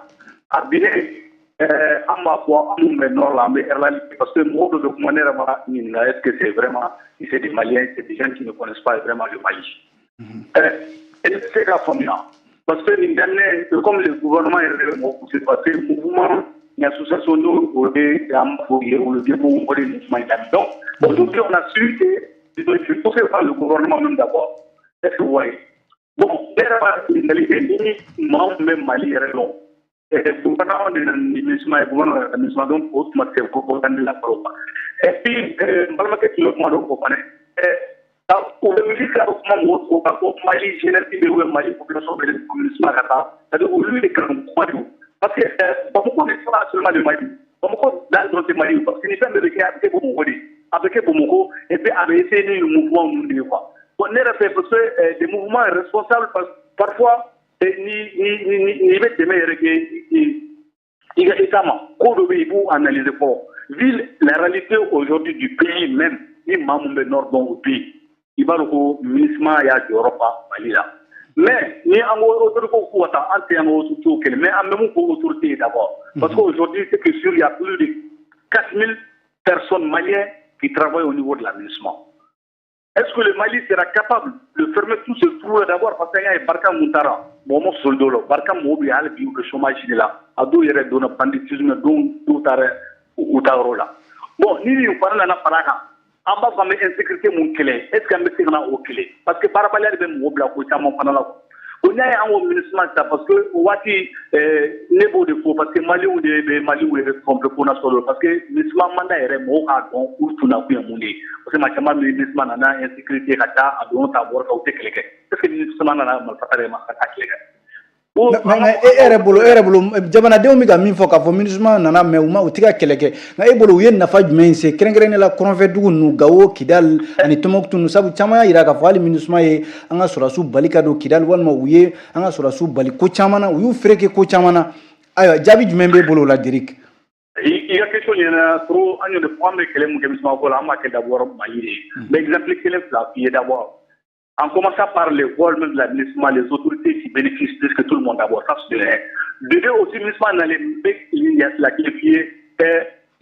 a binnen, an b'a fɔ an minnu bɛ nord la, an bɛ airline, parce que mɔgɔw dɔ bɛ kuma, ne yɛrɛ b'a ɲininka: est-ce que c'est vraiment, c'est des Maliens, c'est des gens qui ne connaissent pas vraiment le Mali? E tɛ se ka faamuya, parce que nin daminɛ, comme le gouvernement yɛrɛ bɛ mɔgɔ pousser, parce que mouvement ni association, n'o o de an b'a fɔ yɛrɛwolo debout, o de mouvement in daminɛ. Donc aujourd'hui, on a su que ils ont été poussés par le gouvernement même d'abord. Est-ce que vous voyez? Bon, ne yɛrɛ b'a ɲininkali kɛ, ni maa min bɛ Mali yɛrɛ dɔn, gouvernement de nana ni MINUSMA ye, gouvernement nana MINUSMA, donc o tuma tɛ propagande la fɔlɔ quoi. Et puis n balimakɛ tun bɛ kuma dɔ fɔ fana, u bɛ wuli ka kuma mɔgɔw tɔgɔ kan ko Mali jeunesse bɛ ou Mali population bɛ MINUSMA ka taa, c'est-à-dire olu de kanu kuma de, parce que Bamakɔ n'est pas seulement le Mali, Bamakɔ dan dɔrɔn tɛ Mali, parce que ni fɛn bɛɛ bɛ kɛ, a bɛ kɛ Bamakɔ de, a bɛ kɛ Bamakɔ, et puis a bɛ essayer ni mouvement ninnu de ye quoi. Bon, ne yɛrɛ fɛ, parce que des mouvements responsables, parfois ni bɛ dɛmɛ yɛrɛ kɛ i ka état ma, ko dɔ bɛ yen, i b'u analyser fɔlɔ. Vu la réalité aujourd'hui du pays même, ni maa mun bɛ nord dɔn o pays, i b'a dɔn ko MINUSMA y'a jɔyɔrɔ fa Mali la. Mais ni an ko autorité ko ka taa, an tɛ an ka autorité kɛlɛ, mais an bɛ mun fɔ autorité ye d'abord? Parce que aujourd'hui, c'est que sûr, il y a plus de 4000 personnes maliennes qui travaillent au niveau de la MINUSMA. Est-ce que le Mali sera capable de fermer tous ces trous d'abord? Parce qu'il y a Barkhane mun taara, mɔgɔ ma sɔrɔ dɔw la, Barkhane mɔgɔw bɛ hali bi, u bɛ chômage de la, a dɔw yɛrɛ donna banditisme, dɔw taara u ta yɔrɔ la. Bon, ni nin fana nana fara a kan, an b'a fɔ an bɛ insécurité mun kɛlɛ, est ce que an bɛ se ka na o kɛlɛ? Parce que baarabaliya de bɛ mɔgɔ bila ko caman fana la. O n'a ye an ko MINUSMA ta, parce que o waati, ne b'o de fɔ, parce que Maliyɛnw de bɛ Maliw yɛrɛ tromper ko na sɔrɔ, parce que MINUSMA mandat yɛrɛ, mɔgɔw k'a dɔn u tun nakun ye mun de ye. Parce que maa caman bɛ MINUSMA nana insécurité ka taa a don ta bɔra kan, u tɛ kɛlɛ kɛ. Est ce que MINUSMA nana marifa ta de ma ka taa kɛlɛ kɛ? Mais e yɛrɛ bolo, jamanadenw bɛ ka min fɔ k'a fɔ MINUSMA nana, mais u ma, u tɛ ka kɛlɛ kɛ, nka e bolo, u ye nafa jumɛn se, kɛrɛnkɛrɛnnenya la kɔrɔnfɛ dugu ninnu, Gawo, Kidali ani Tɔnbukutu ninnu? Sabu caman y'a jira k'a fɔ hali MINUSMA ye an ka sɔrɔdasiw bali ka don Kidali, walima u ye an ka sɔrɔdasiw bali ko caman na, u y'u fereke ko caman na. Ayiwa, jaabi jumɛn b'e bolo o la, Deriki? I ka question ɲɛna trop. An y'o de fɔ, an bɛ kɛlɛ mun kɛ MINUSMA ko la, an b'a kɛ d'abord Mali de ye. N bɛ exemple kelen fila f'i ye d'abord. En commençant par les vols même de la MINUSMA, les autorités qui bénéficient plus que tout le monde d'abord. Ça, c'est un. De deux aussi, MINUSMA dans les la clé.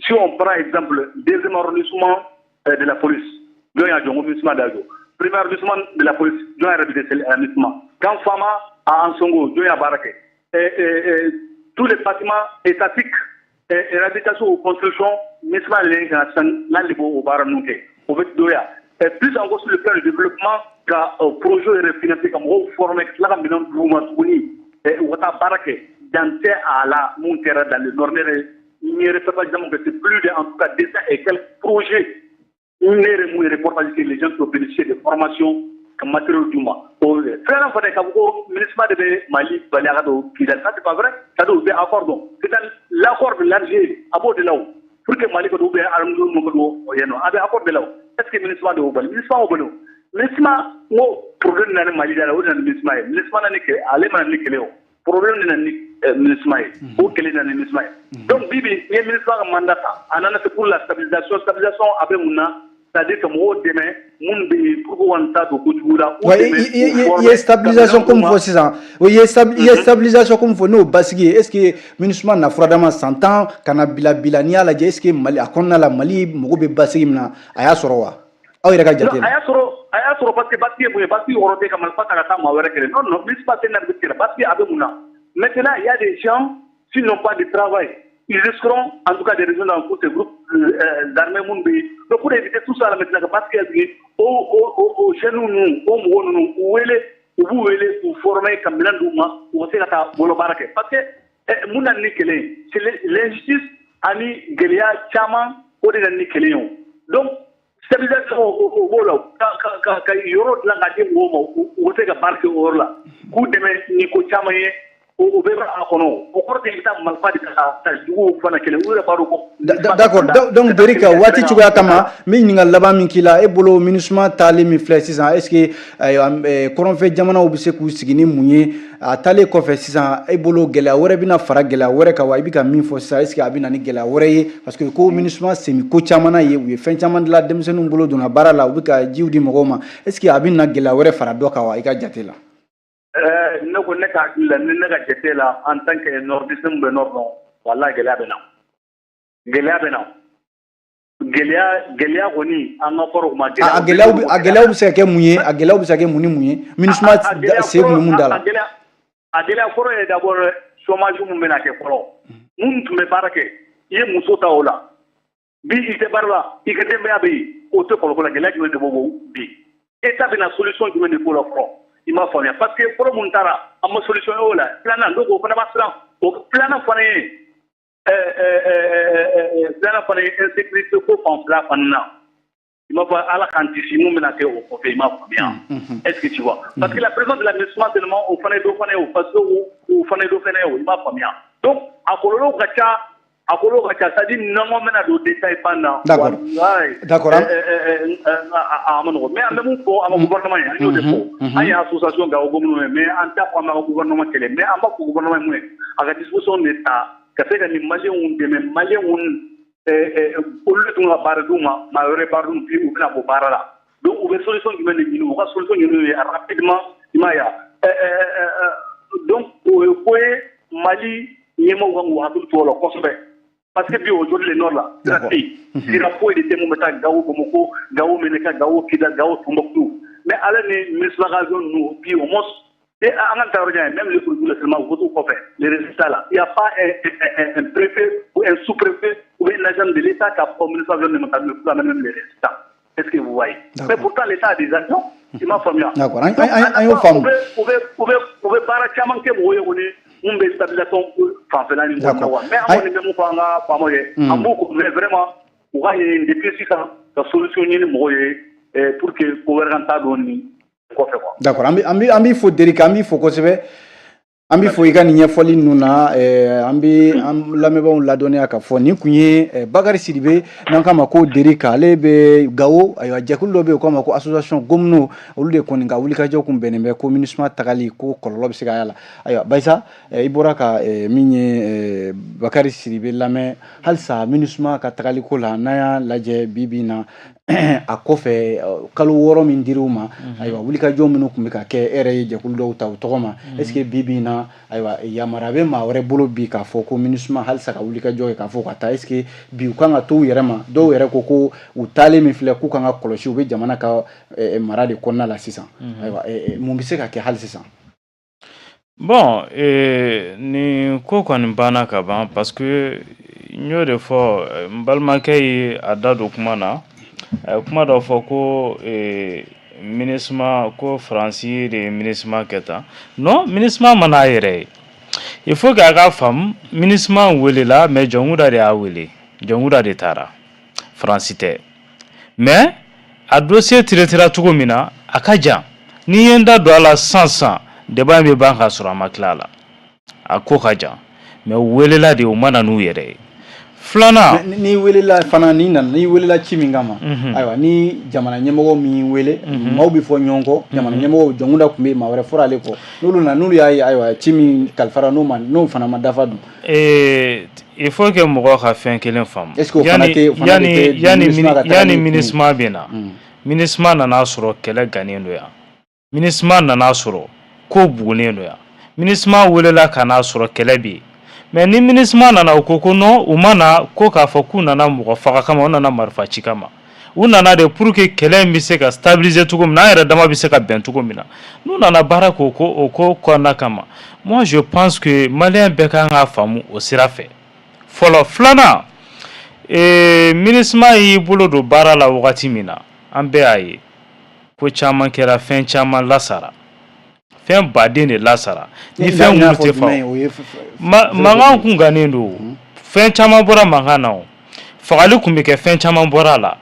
Si on prend exemple, deuxième arrondissement de la police, MINUSMA d'Ajo. Premier arrondissement de la police, MINUSMA. Camp Fama à Ansongo, Barake. Tous les bâtiments étatiques, réhabilitation ou construction, MINUSMA au Baranouké, au Doya. Et plus encore sur le plan du développement, ka projet yɛrɛ financé ka mɔgɔw former ka tila ka minɛn d'u ma tuguni u ka taa baara kɛ dan tɛ a la mun kɛra dans le nord. Ne yɛrɛ n ye reportage caman kɛ, c'est plus de en tout cas 200 et quelques projets ne yɛrɛ mun ye reportage kɛ, les gens qui ont bénéficié de formation ka matériel d'u ma. O filanan fana, k'a fɔ ko MINUSMA de bɛ Mali bali a ka don Kidali, ça c'est pas vrai. C'est-à-dire u bɛ accord dɔn, c'est dans l'accord de l'Alger, a b'o de la o pour que Mali ka don ou bien armée ninnu ka don yen nɔ, a bɛ accord de la o. Est-ce que MINUSMA de y'o bali? MINUSMA y'o bali o. MINUSMA n ko problème nana ni Mali da la, o de nana ni MINUSMA ye. MINUSMA nana ni kɛlɛ, ale ma na ni kɛlɛ o, problème de nana ni MINUSMA ye, o kɛlɛ nana ni MINUSMA ye. Donc bi bi n'i ye MINUSMA ka mandat ta, a nana, c'est pour la stabilisation. Stabilisation a bɛ mun na? C'est-à-dire que mɔgɔw dɛmɛ minnu bɛ yen pour que u kana taa don kojugu la. I ye stabilisation ko min fɔ sisan, i ye stabilisation ko min fɔ, n'o basigi ye, est-ce que MINUSMA na furadama san 10 ka na bila bi la, n'i y'a lajɛ, est-ce que Mali a kɔnɔna la, Mali mago bɛ basigi min na, a y'a sɔrɔ wa, aw yɛrɛ ka jate la? A y'a sɔrɔ, a y'a sɔrɔ, parce que basigi ye mun ye? Basigi kɔrɔ tɛ ka marifa ta ka taa maa wɛrɛ kɛlɛ. Non, non, MINUSMA tɛ na kɛlɛ. Basigi a bɛ mun na? Maintenant, il y a des gens, s'ils n'ont pas de travail, ils risqueront en tout cas des raisons dans tous ces groupes d'armées minnu bɛ yen. Donc pour éviter tout ça là maintenant, ka basigi sigi o jeunes ninnu, o mɔgɔ ninnu, u wele, u b'u wele k'u former ka minɛn d'u ma, u ka se ka taa bolo baara kɛ. Parce que mun nana ni kɛlɛ ye? C'est l'injustice ani gɛlɛya caman, o de nana ni kɛlɛ ye o. Donc stabilisation o b'o la, ka yɔrɔ dilan k'a di mɔgɔw ma, u bɛ se ka baara kɛ o yɔrɔ la, k'u dɛmɛ ni ko caman ye, o bɛɛ b'a kɔnɔ. O kɔrɔ tɛ i bɛ taa marifa de ta ka juguw fana kɛlɛ, u yɛrɛ b'a dɔn ko. D'accord. Donc Derika, waati cogoya kama, n bɛ ɲininkali laban min k'i la, e bolo, MINUSMA taalen min filɛ sisan, est ce que kɔrɔnfɛ jamanaw bɛ se k'u sigi ni mun ye a taalen kɔfɛ sisan? E bolo, gɛlɛya wɛrɛ bɛna fara gɛlɛya wɛrɛ kan wa? I bɛ ka min fɔ sisan, est ce que a bɛ na ni gɛlɛya wɛrɛ ye? Parce que ko MINUSMA sen bɛ ko caman na yen, u ye fɛn caman dilan, denmisɛnninw bolo donna baara la, u bɛ ka jiw di mɔgɔw ma. Est ce que a bɛ na gɛlɛya wɛrɛ fara dɔ kan wa, i ka jate la? Ne ko ne ka hakili la, ni ne ka jate la, en tant que nordiste min bɛ nord dɔn, walahi gɛlɛya bɛ na, gɛlɛya bɛ na, gɛlɛya, gɛlɛya kɔni, an ka kɔrɔ kuma. A gɛlɛyaw bɛ, a gɛlɛyaw bɛ se ka kɛ mun ye? A gɛlɛyaw bɛ se ka kɛ mun ni mun ye? MINUSMA sen kun bɛ mun da la? A gɛlɛya fɔlɔ ye d'abord chômage mun bɛna kɛ fɔlɔ. Minnu tun bɛ baara kɛ, i ye muso ta o la, bi i tɛ baara la, i ka denbaya bɛ yen, o tɛ kɔlɔlɔ la. Gɛlɛya jumɛn de b'o bi? État bɛna solution jumɛn de k'o la fɔlɔ? I m'a faamuya? Parce que fɔlɔ mun taara, an ma solution ye o la. Filanan, donc o fana b'a siran. O filanan fana ye, filanan fana ye insécurité ko fanfɛla fana na. I m'a fɔ, Ala k'an kisi, mun bɛna kɛ o kɔfɛ? I m'a faamuya? Est-ce que tu vois? Parce que la présence de la MINUSMA seulement, o fana ye dɔ fana ye o, parce que o fana ye dɔ fana ye o. I m'a faamuya? Donc a kɔlɔlɔw ka ca, a kɔlɔlɔw ka ca, c'est à dire n'an bɛna don détail fan na. D'accord. A ma nɔgɔn, mais an bɛ mun fɔ an ka gouvernement ye, an y'o de fɔ. An ye association Gawo commune ye, mais an t'a fɔ an b'a ka gouvernement kɛlɛ, mais an b'a fɔ gouvernement ye mun ye? A ka disposition de ta ka se ka nin maliyɛnw dɛmɛ. Maliyɛnw olu de tun ka baara d'u ma, maa wɛrɛ baara d'u bi, u bɛna bɔ baara la. Donc u bɛ solution jumɛn de ɲini? U ka solution ɲini ye rapidement, i m'a ye wa? Donc o ye ko ye, Mali ɲɛmɔgɔw kan k'u hakili to o la kosɛbɛ, parce que bi aujourd'hui le nord là, sira tɛ yen, sira foyi de tɛ mun bɛ taa Gawo, Bamakɔ, Gawo, Menaka, Gawo, Kidal, Gawo, Tombouctou. Mais ale ni MINUSMA ka avion ninnu bi, au moins et an ka taa yɔrɔ jan ye, même les produits seulement, u ko kɔfɛ les résultats là, il y a pas un préfet ou un sous-préfet ou un agent de l'État qui a fɔ MINUSMA avion ne ma taa pour même les résultats. Est-ce que vous voyez? Mais pourtant l'État a des avions. I m'a faamuya? D'accord, an y'o faamu. U bɛ baara caman kɛ mɔgɔw ye kɔni mun bɛ stabilisation fanfɛla ni kɔnɔna wa. Mais an kɔni bɛ mun fɔ an ka faamaw ye, an b'u mais vraiment u ka ɲini depuis sisan ka solution ɲini mɔgɔw ye pour que ko wɛrɛ kan t'a don nin kɔfɛ quoi. D'accord, an b'i fo Derika, an b'i fo kosɛbɛ. An b'i fo i ka nin ɲɛfɔli ninnu na. An bɛ an lamɛnbaaw ladɔnniya k'a fɔ nin kun ye Bakari Sidibe, n'an k'a ma ko Derika, ale bɛ Gawo. Ayiwa, jɛkulu dɔ bɛ yen, u k'a ma ko association Gomino, olu de kɔni ka wulikajɔ kun bɛnnen bɛ ko MINUSMA tagali ko kɔlɔlɔ bɛ se ka y'a la. Ayiwa Bayisa, i bɔra ka min ye Bakari Sidibe lamɛn, halisa MINUSMA ka tagali ko la, n'an y'a lajɛ bi bi in na. A kɔfɛ, kalo 6 min dir'u ma, ayiwa, wulikajɔ minnu tun bɛ ka kɛ, e yɛrɛ ye jɛkulu dɔw ta u tɔgɔ ma. Est ce que bi bi in na, ayiwa, yamaruya bɛ maa wɛrɛ bolo bi k'a fɔ ko MINUSMA halisa ka wulikajɔ kɛ k'a fɔ ka taa? Est ce que bi u kan ka to u yɛrɛ ma? Dɔw yɛrɛ ko ko u taalen min filɛ, k'u kan ka kɔlɔsi, u bɛ jamana ka mara de kɔnɔna la sisan. Ayiwa, mun bɛ se ka kɛ hali sisan? Bon, nin ko kɔni banna ka ban, parce que n y'o de fɔ, n balimakɛ ye a da don kuma na, a ye kuma dɔ fɔ ko MINUSMA, ko Faransi de ye MINUSMA kɛ tan. Non, MINUSMA ma n'a yɛrɛ ye. Il faut que a ka faamu, MINUSMA welela, mais Jɔnkuda de y'a wele, Jɔnkuda de taara, Faransi tɛ. Mais a dossier traitera cogo min na, a ka jan. N'i ye n da don a la sisan sisan, débat in bɛ ban k'a sɔrɔ a ma tila a la. A ko ka jan, mais u welela de, u ma na n'u yɛrɛ ye. Filanan, n'i welela fana, n'i nana, n'i welela ci min kama, ayiwa, ni jamana ɲɛmɔgɔ min wele, maaw bɛ fɔ ɲɔgɔn kɔ. Jamana ɲɛmɔgɔ Jɔnkuda tun bɛ yen, maa wɛrɛ fɔra ale kɔ. N'olu nana, n'olu y'a ye, ayiwa, ci min kalifara n'o ma, n'o fana ma dafa dun? Il faut que mɔgɔw ka fɛn kelen faamu. Est ce que o fana tɛ o fana de tɛ yanni MINUSMA bɛ na, MINUSMA nana sɔrɔ kɛlɛ gannen don yan. MINUSMA nana sɔrɔ ko bugunen don yan. MINUSMA welela ka n'a sɔrɔ kɛlɛ bɛ yen. Mais ni MINUSMA nana, u ko ko non, u ma na ko k'a fɔ k'u nana mɔgɔ faga kama, u nana marifa ci kama. U nana de pour que kɛlɛ in bɛ se ka stabiliser cogo min na, an yɛrɛ dama bɛ se ka bɛn cogo min na. N'u nana baara k'o ko o ko kɔnɔna kama, moi je pense que malien bɛɛ kan k'a faamu o sira fɛ fɔlɔ. Filanan, MINUSMA y'i bolo don baara la wagati min na, an bɛɛ y'a ye ko caman kɛra, fɛn caman lasara, fɛn baden de lasara. Ni fɛn minnu tɛ fa, mankan kun gannen don, fɛn caman bɔra mankan na, o fagali kun bɛ kɛ, fɛn caman bɔra a la.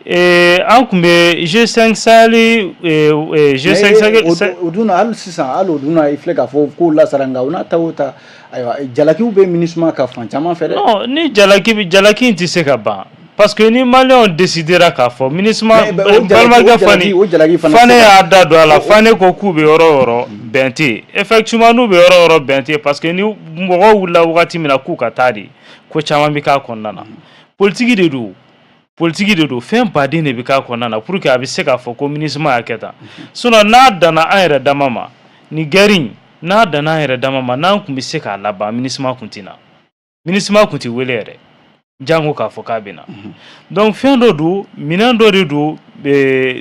An kun bɛ G5 Sahel, G5 Sahel. O dun na, hali sisan, hali o dun na, i filɛ k'a fɔ k'o lasara, nka o n'a ta o ta, ayiwa, jalakiw bɛ MINUSMA ka fan caman fɛ dɛ. Non, ni jalaki bɛ, jalaki in tɛ se ka ban, parce que ni maliyɛnw décidera k'a fɔ MINUSMA, balimakɛ Fani, o jalaki fana Fane y'a da don a la. Fane ko k'u bɛ yɔrɔ o yɔrɔ, bɛn tɛ yen. Effectivement, n'u bɛ yɔrɔ o yɔrɔ, bɛn tɛ yen, parce que ni mɔgɔw wulila wagati min na k'u ka taa de, ko caman bɛ k'a kɔnɔna na. Politique de don, politique de don, fɛn baden de bɛ k'a kɔnɔna na pour que a bɛ se k'a fɔ ko MINUSMA y'a kɛ tan. Sinon n'a danna an yɛrɛ dama ma, nin guerre in, n'a danna an yɛrɛ dama ma, n'an tun bɛ se k'a laban, MINUSMA tun tɛ na, MINUSMA tun tɛ wele yɛrɛ, jango k'a fɔ k'a bɛ na. Donc fɛn dɔ don, minɛn dɔ de don.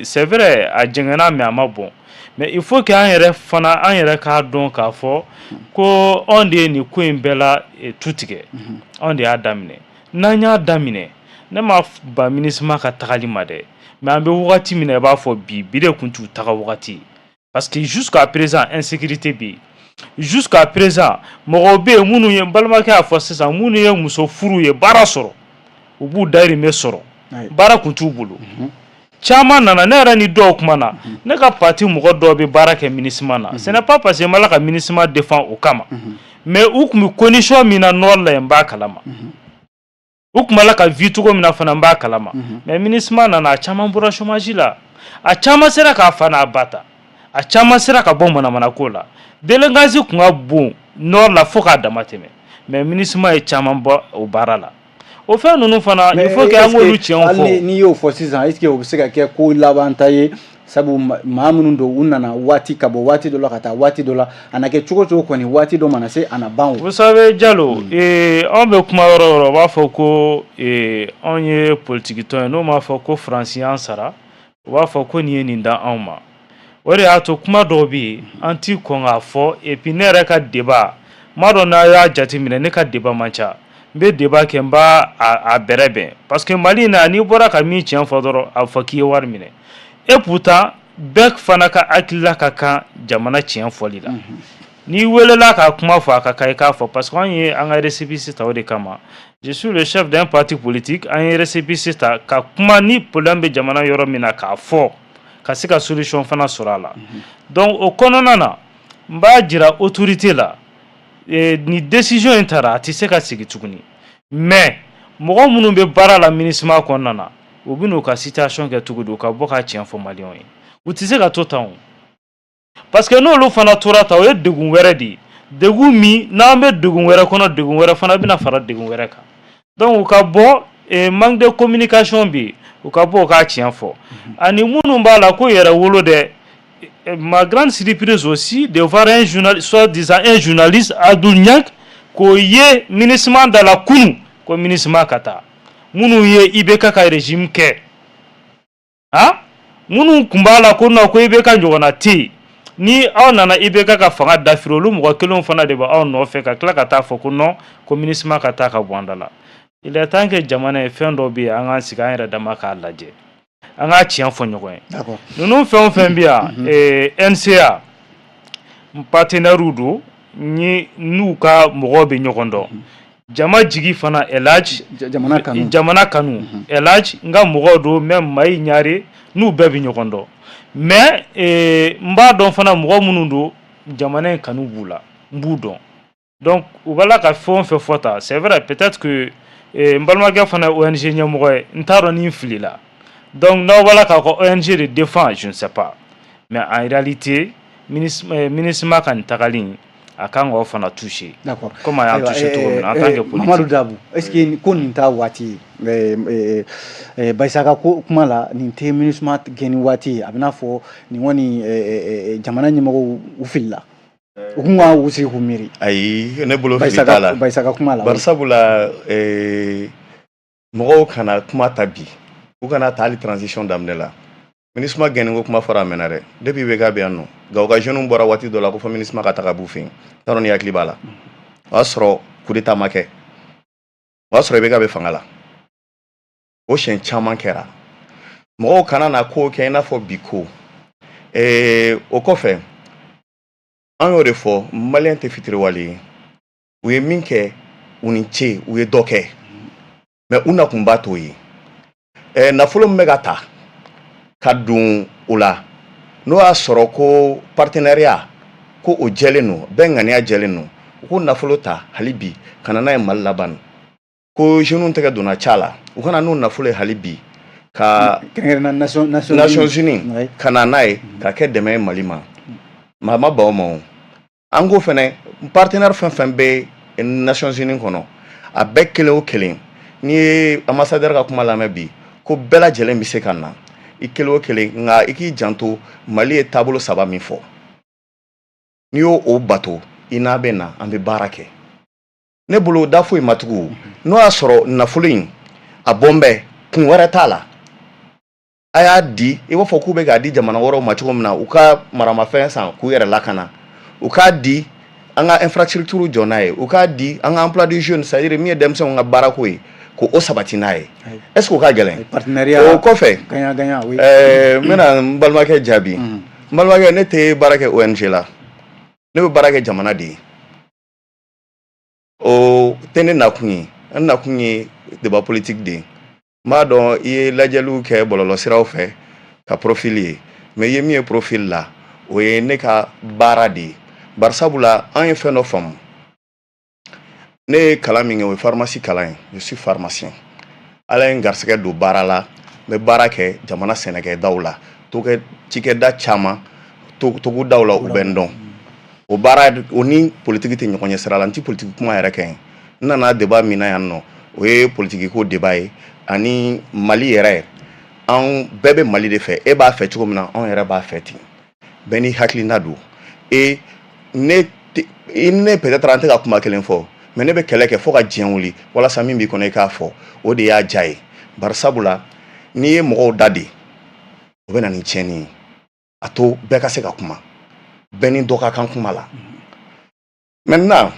C'est vrai, a jɛngɛnna, mais a ma bɔn. Mais il faut que an yɛrɛ fana, an yɛrɛ k'a dɔn k'a fɔ ko anw de ye nin ko in bɛɛ la tu tigɛ, anw de y'a daminɛ. N'an y'a daminɛ, ne ma ban MINUSMA ka tagali ma dɛ, mais an bɛ wagati min na, i b'a fɔ bi, bi de tun t'u taga wagati ye, parce que jusqu'à présent insécurité bɛ yen. Jusqu'à présent mɔgɔw bɛ yen minnu ye, n balimakɛ y'a fɔ sisan, minnu ye muso furu ye, baara sɔrɔ, u b'u dahirimɛ sɔrɔ, baara kun t'u bolo. Caman nana, ne yɛrɛ ni dɔw kuma na, ne ka parti mɔgɔ dɔw bɛ baara kɛ MINUSMA na. Ce n'est pas parce que n b'a la ka MINUSMA défend o kama, mais u tun bɛ condition min na nord la yen, n b'a kalama. U tun b'a la ka vie cogo min na fana, n b'a kalama. Mais MINUSMA nana, a caman bɔra chômage la, a caman sera k'a fa n'a ba ta, a caman sera ka bɔ manamana ko la. Délinquance tun ka bon nord la fo k'a dama tɛmɛ, mais MINUSMA ye caman bɔ o baara la. O fɛn ninnu fana, il faut que an k'olu tiɲɛw fɔ. N'i y'o fɔ sisan, est ce que o bɛ se ka kɛ ko laban ta ye? Sabu maa minnu don, u nana waati ka bɔ waati dɔ la ka taa waati dɔ la, a na kɛ cogo cogo kɔni, waati dɔ mana se, a na ban o. Vous savez Jalo, anw bɛ kuma yɔrɔ o yɔrɔ, u b'a fɔ ko anw ye politique tɔn ye. N'o m'a fɔ ko Faransi y'an sara, u b'a fɔ ko nin ye nin da anw ma. O de y'a to kuma dɔw bɛ yen, an ti kɔn k'a fɔ. Et puis ne yɛrɛ ka débat, n m'a dɔn n'a y'a jateminɛ, ne ka débat man ca. N bɛ débat kɛ, n b'a a bɛrɛ bɛn, parce que Mali in na, n'i bɔra ka min tiɲɛ fɔ dɔrɔn, a bɛ fɔ k'i ye wari minɛ. Et pourtant bɛɛ fana ka hakilila ka kan jamana tiɲɛ fɔli la. N'i welela ka kuma fɔ, a ka kan i k'a fɔ, parce que anw ye an ka récépissé ta o de kama. Je suis le chef d'un parti politique. An ye récépissé ta ka kuma ni problème bɛ jamana yɔrɔ min na, k'a fɔ, ka se ka solution fana sɔrɔ a la. Donc o kɔnɔna na, n b'a jira autorité la, ni décision in taara, a tɛ se ka segin tuguni. Mais mɔgɔ minnu bɛ baara la MINUSMA kɔnɔna na, u bɛ n'u ka situation kɛ cogo di, u ka bɔ ka tiɲɛ fɔ maliyɛnw ye. U tɛ se ka to tan o, parce que n'olu fana tora tan, o ye degun wɛrɛ de ye, degun min n'an bɛ degun wɛrɛ kɔnɔ, degun wɛrɛ fana bɛna fara degun wɛrɛ kan. Donc u ka bɔ. Manque de communication bɛ yen. U ka bɔ u k'a tiɲɛ fɔ. Ani minnu b'a la ko yɛrɛ wolo dɛ, ma grande surprise aussi de voir un journaliste, soi-disant un journaliste, Abdoul Niang, k'o ye MINUSMA da la kunun ko MINUSMA ka taa. Minnu ye IBK ka régime kɛ, han, minnu tun b'a la ko non, ko IBK ɲɔgɔnna tɛ yen, ni aw nana IBK ka fanga dafiri, olu mɔgɔ kelenw fana de bɛ aw nɔfɛ ka tila ka taa fɔ ko non, ko MINUSMA ka taa ka bɔ an da la. Il est temps que jamana ye fɛn dɔ bɛ yen, an k'an sigi an yɛrɛ dama k'a lajɛ, an k'a tiɲɛ fɔ ɲɔgɔn ye. Ninnu fɛn o fɛn bɛ yan, NCA n partenaire don, ni n'u ka mɔgɔw bɛ ɲɔgɔn dɔn. Jama jigi fana, Elhadj. Jamana kanu. Jamana kanu, Elhadj, n ka mɔgɔw don, même Mayi Ɲare, n'u bɛɛ bɛ ɲɔgɔn dɔn. Mais n b'a dɔn fana mɔgɔ minnu don, jamana in kanu b'u la, n b'u dɔn. Donc u b'a la ka fɛn o fɛn fɔ tan, c'est vrai, peut-être que n balimakɛ fana ye ONG ɲɛmɔgɔ ye, n t'a dɔn ni n filila. Donc n'aw b'a la k'aw ka ONG de défend, je ne sais pas, mais en réalité MINUSMA ka nin tagali in, a kan k'aw fana toucher. Comme a y'an toucher cogo min na en tant que politique. Mamadu Dabu, est-ce que ko nin t'a waati ye? Bayisa ka ko kuma la, nin tɛ MINUSMA gɛnni waati ye. A bɛ n'a fɔ nin kɔni, jamana ɲɛmɔgɔw u filila, u kun ka u sigi k'u miiri. Ayi, ne bolo fili t'a la. Bayisa ka kuma la. Bari sabula mɔgɔw kana kuma ta bi, u kana ta hali transition daminɛ la. MINUSMA gɛnni ko kuma fɔra a mɛnna dɛ, depuis IBK bɛ yan nɔ. Nka u ka jeunes bɔra waati dɔ la ko fɔ MINUSMA ka taga b'u fɛ yen. T'a dɔn ni hakili b'a la, o y'a sɔrɔ coup d'état ma kɛ, o y'a sɔrɔ IBK bɛ fanga la. O siɲɛ caman kɛra. Mɔgɔw kana na ko kɛ i n'a fɔ bi ko. O kɔfɛ, an y'o de fɔ, maliyɛn tɛ fitiriwale ye. U ye min kɛ, u ni ce, u ye dɔ kɛ, mais u nakunba t'o ye. Nafolo min bɛ ka ta ka don o la, n'o y'a sɔrɔ ko partenariat ko o jɛlen don, bɛɛ ŋaniya jɛlen don, u ko nafolo ta hali bi ka na n'a ye Mali laban ko jeunes tɛgɛ donna ca la, u kana n'o nafolo ye hali bi ka Nations Unies ka na n'a ye ka kɛ dɛmɛ ye Mali ma. Maa ma ban o ma. O an ko fɛnɛ, partenaire fɛn fɛn bɛ Nations Unies kɔnɔ, a bɛɛ kelen o kelen, n'i ye ambassadeur ka kuma lamɛn bi, ko bɛɛ lajɛlen bɛ se ka na, i kelen o kelen, nka i k'i janto, Mali ye taabolo saba min fɔ, n'i y'o o bato, i n'a bɛ na, an bɛ baara kɛ. Ne bolo da foyi ma tugu. N'o y'a sɔrɔ nafolo in a bɔn bɛ kun wɛrɛ t'a la, a y'a di i b'a fɔ k'u bɛ k'a di jamana wɛrɛw ma cogo min na, u ka maramafɛn san k'u yɛrɛ lakana, u k'a di an ka infrastructure jɔ n'a ye, u k'a di an ka emploi des jeunes, c'est à dire min ye denmisɛnw ka baarako ye, k'o sabati n'a ye. Est ce que o ka gɛlɛn? Partenariat. O kɔfɛ, gagnant gagnant, oui. N bɛna n balimakɛ jaabi. N balimakɛ, ne tɛ baara kɛ ONG la, ne bɛ baara kɛ jamana de ye. O tɛ ne nakun ye. N nakun ye débat politique de ye. N b'a dɔn i ye lajɛliw kɛ bɔlɔlɔsiraw fɛ ka profil ye, mais i ye min ye profil la, o ye ne ka baara de ye. Bari sabula an ye fɛn dɔ faamu. Ne ye kalan min kɛ, o ye pharmacie kalan ye, je suis pharmacien. Ala ye n garisɛgɛ don baara la, n bɛ baara kɛ jamana sɛnɛkɛdaw la, cikɛda caman, togodaw la, u bɛ n dɔn. O baara o ni politiki tɛ ɲɔgɔn ɲɛ sira la. N ti politiki kuma yɛrɛ kɛ yen. N nana débat min na yan nɔ, o ye politiki ko débat ye. Ani Mali yɛrɛ, an bɛɛ bɛ Mali de fɛ. E b'a fɛ cogo min na, anw yɛrɛ b'a fɛ ten. Bɛɛ n'i hakilina don. E ne i ne peut-être an tɛ ka kuma kelen fɔ, mais ne bɛ kɛlɛ kɛ fo ka diɲɛ wuli walasa min b'i kɔnɔ, i k'a fɔ. O de y'a diya ye. Bari sabula n'i ye mɔgɔw da de, o bɛ na ni tiɲɛni ye. A to bɛɛ ka se ka kuma, bɛɛ ni dɔ ka kan kuma la. Maintenant,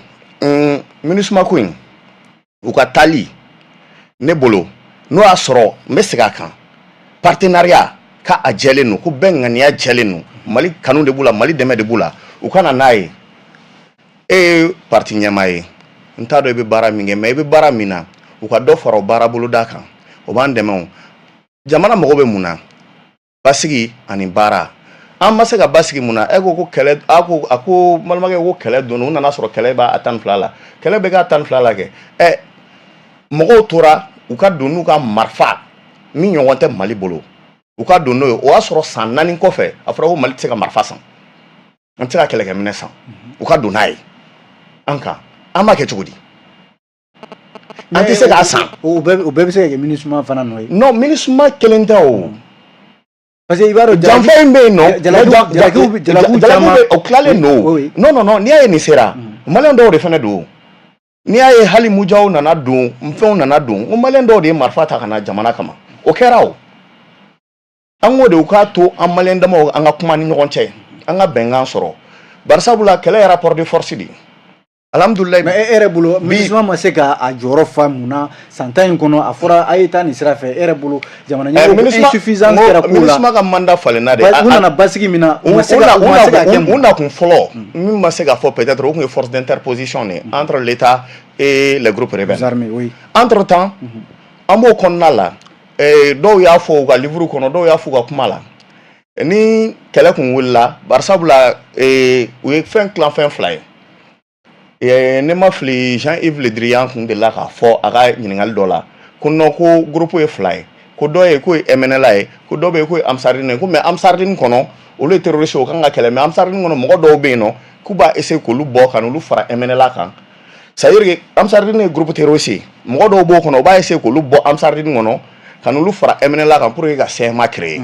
MINUSMA ko in, u ka taali, ne bolo, n'o y'a sɔrɔ, n bɛ segin a kan, partenariat ka a jɛlen don, ko bɛɛ ŋaniya jɛlen don, Mali kanu de b'u la, Mali dɛmɛ de b'u la, u ka na n'a ye. E ye parti ɲɛmaa ye, n t'a dɔn i bɛ baara min kɛ, mais i bɛ baara min na, u ka dɔ fara o baara boloda kan, o b'an dɛmɛ. O jamana mago bɛ mun na? Basigi ani baara. An ma se ka basigi mun na? E ko ko kɛlɛ, a ko, a ko n balimakɛ ko kɛlɛ donna, u nana sɔrɔ kɛlɛ b'a 12 la, kɛlɛ bɛ k'a 12 la kɛ. Ɛ, mɔgɔw tora u ka don n'u ka marifa min ɲɔgɔn tɛ Mali bolo, u ka don n'o ye. O y'a sɔrɔ san 4 kɔfɛ, a fɔra ko Mali tɛ se ka marifa san, an tɛ se ka kɛlɛkɛminɛ san, u ka don n'a ye an kan. An b'a kɛ cogo di? An tɛ se k'a san. O bɛɛ bɛ se ka kɛ MINUSMA fana nɔ ye. Non, MINUSMA kelen tɛ o. Parce que i b'a dɔn, janfa in bɛ yen nɔ. Jalakiw caman o tilalen don. Non, non, non, n'i y'a ye nin sera, maliyɛn dɔw de fana don. N'i y'a ye hali Mujaw nana don, fɛnw nana don, n ko maliyɛn dɔw de ye marifa ta ka na jamana kama. O kɛra o. An k'o de, u k'a to an maliyɛn damaw an ka kuma ni ɲɔgɔn cɛ, an ka bɛnkan sɔrɔ. Barisabula kɛlɛ ye rapport de force de ye. Alhamdulilayi. Mais e yɛrɛ bolo, MINUSMA ma se ka a jɔyɔrɔ fa mun na san 10 in kɔnɔ? A fɔra a ye taa nin sira fɛ. E yɛrɛ bolo, jamana ɲɛmɔgɔw insuffisance kɛra ko la. MINUSMA ka mandat falenna de. U nana basigi min na, u ma se ka, u ma se ka kɛ. U nakun fɔlɔ min ma se ka fɔ, peut-être o tun ye force d'interposition de entre l'État et les groupes rebelles. Armées, oui. Entre temps, an b'o kɔnɔna la, dɔw y'a fɔ u ka livre kɔnɔ, dɔw y'a fɔ u ka kuma la. Ni kɛlɛ kun wulila, barisabula u ye fɛn tilan fɛn fila ye. Ne ma fili, Jean-Yves Le Drian kun delila k'a fɔ a ka ɲininkali dɔ la ko non, ko groupe ye fila ye, ko dɔ ye k'o ye MNLA ye, ko dɔ bɛ yen k'o ye Ansardine ye, ko mais Ansardine kɔnɔ, olu ye terroriste, o kan ka kɛlɛ, mais Ansardine kɔnɔ mɔgɔ dɔw bɛ yen nɔ k'u b'a essayer k'olu bɔ ka n'olu fara MNLA kan. C'est à dire que Ansardine ye groupe terroriste ye, mɔgɔ dɔw b'o kɔnɔ, u b'a essayer k'olu bɔ Ansardine kɔnɔ ka n'olu fara MNLA kan pour que ka CMA créer.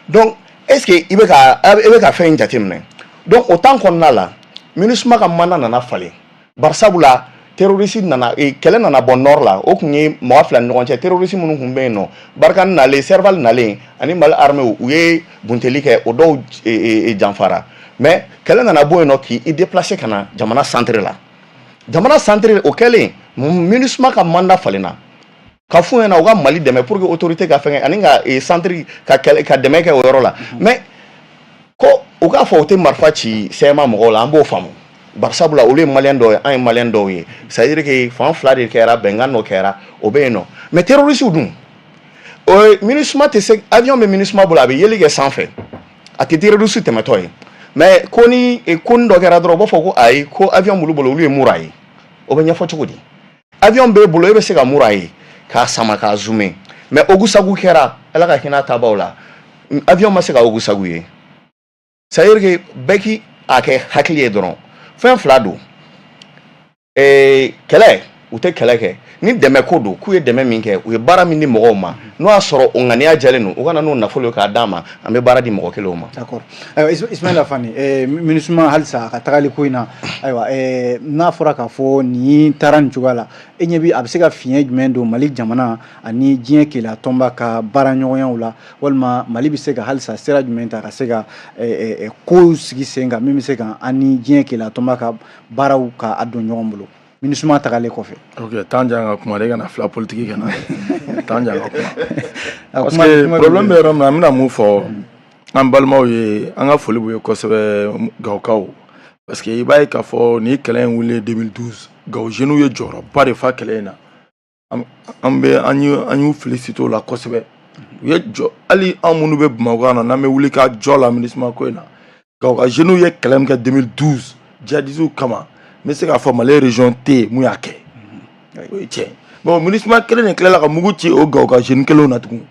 Donc est ce que i bɛ ka fɛn in jateminɛ? Donc o temps kɔnɔna la, MINUSMA ka mandat nana falen, barisabula terroriste nana, kɛlɛ nana bɔ nord la. O tun ye mɔgɔ fila ni ɲɔgɔn cɛ, terroriste minnu tun bɛ yen nɔ, Barkhane nalen, Serval nalen ani Mali armée, u ye bunteli kɛ, o dɔw janfara. Mais kɛlɛ nana bɔ yen nɔ k'i déplacer ka na jamana centre la. Jamana centre o kɛlen, MINUSMA ka mandat falenna ka f'u ɲɛna u ka Mali dɛmɛ pour que autorité ka fɛngɛ ani ka centre ka kɛlɛ ka dɛmɛ kɛ o yɔrɔ la. Mais ko u k'a fɔ u tɛ marifa ci CMA mɔgɔw la, an b'o faamu, barisabula olu ye maliyɛn dɔw ye, an ye maliyɛn dɔw ye. C'est à dire que fan fila de kɛra, bɛnkan dɔ kɛra, o bɛ yen nɔ. Mais terroriste dun, o ye MINUSMA tɛ se. Avion bɛ MINUSMA bolo, a bɛ yeli kɛ sanfɛ, a tɛ terroriste tɛmɛtɔ ye. Mais ko ni ko ni dɔ kɛra dɔrɔn, u b'a fɔ ko ayi, ko avion b'olu bolo, olu ye mura ye. O bɛ ɲɛfɔ cogo di? Avion b'e bolo, e bɛ se ka mura ye k'a sama k'a zoomer, mais Ogossagou kɛra, Ala ka hinɛ tabaw la, avion ma se ka Ogossagou ye. C'est à dire que bɛɛ k'i a kɛ hakili ye dɔrɔn, fɛn fila don. Kɛlɛ, u tɛ kɛlɛ kɛ ni dɛmɛ ko don. K'u ye dɛmɛ min kɛ, u ye baara min di mɔgɔw ma, n'o y'a sɔrɔ o ŋaniya jɛlen don, u ka na n'o nafolo ye k'a d'a ma, an bɛ baara di mɔgɔ kelenw ma. D'accord. Ayiwa, Ismaila Fane, MINUSMA halisa a ka tagali ko in na, ayiwa, n'a fɔra k'a fɔ nin taara nin cogoya la, e ɲɛ bi a bɛ se ka fiɲɛ jumɛn don Mali jamana ani diɲɛ keleya tɔnba ka baara ɲɔgɔnyaw la, walima Mali bɛ se ka halisa sira jumɛn ta ka se ka kow sigi sen kan min bɛ se ka an ni diɲɛ keleya tɔnba ka baaraw ka a don ɲɔgɔn bolo, MINUSMA tagalen kɔfɛ? Ok, temps jan ka kuma de, kana fila politique kɛ na dɛ, temps jan ka kuma, parce que problème bɛ yɔrɔ min na, an bɛna mun fɔ an balimaw ye? An ka foli b'u ye kosɛbɛ, Gawokaw, parce que i b'a ye k'a fɔ nin kɛlɛ in wulilen 2012, Gawo jeunes ye jɔyɔrɔba de fa kɛlɛ in na. An bɛ an y'u féliciter o la kosɛbɛ. U ye jɔ, hali an minnu bɛ Bamakɔ yan nɔ, n'an bɛ wuli ka jɔ la MINUSMA ko in na, Gawo ka jeunes ye kɛlɛ min kɛ 2012 djihadistes kama, n bɛ se k'a fɔ Mali région tɛ yen mun y'a kɛ. O ye tiɲɛ. Bon, MINUSMA kelen de tilala ka mugu ci o Gawo ka jeune kelenw na tugun.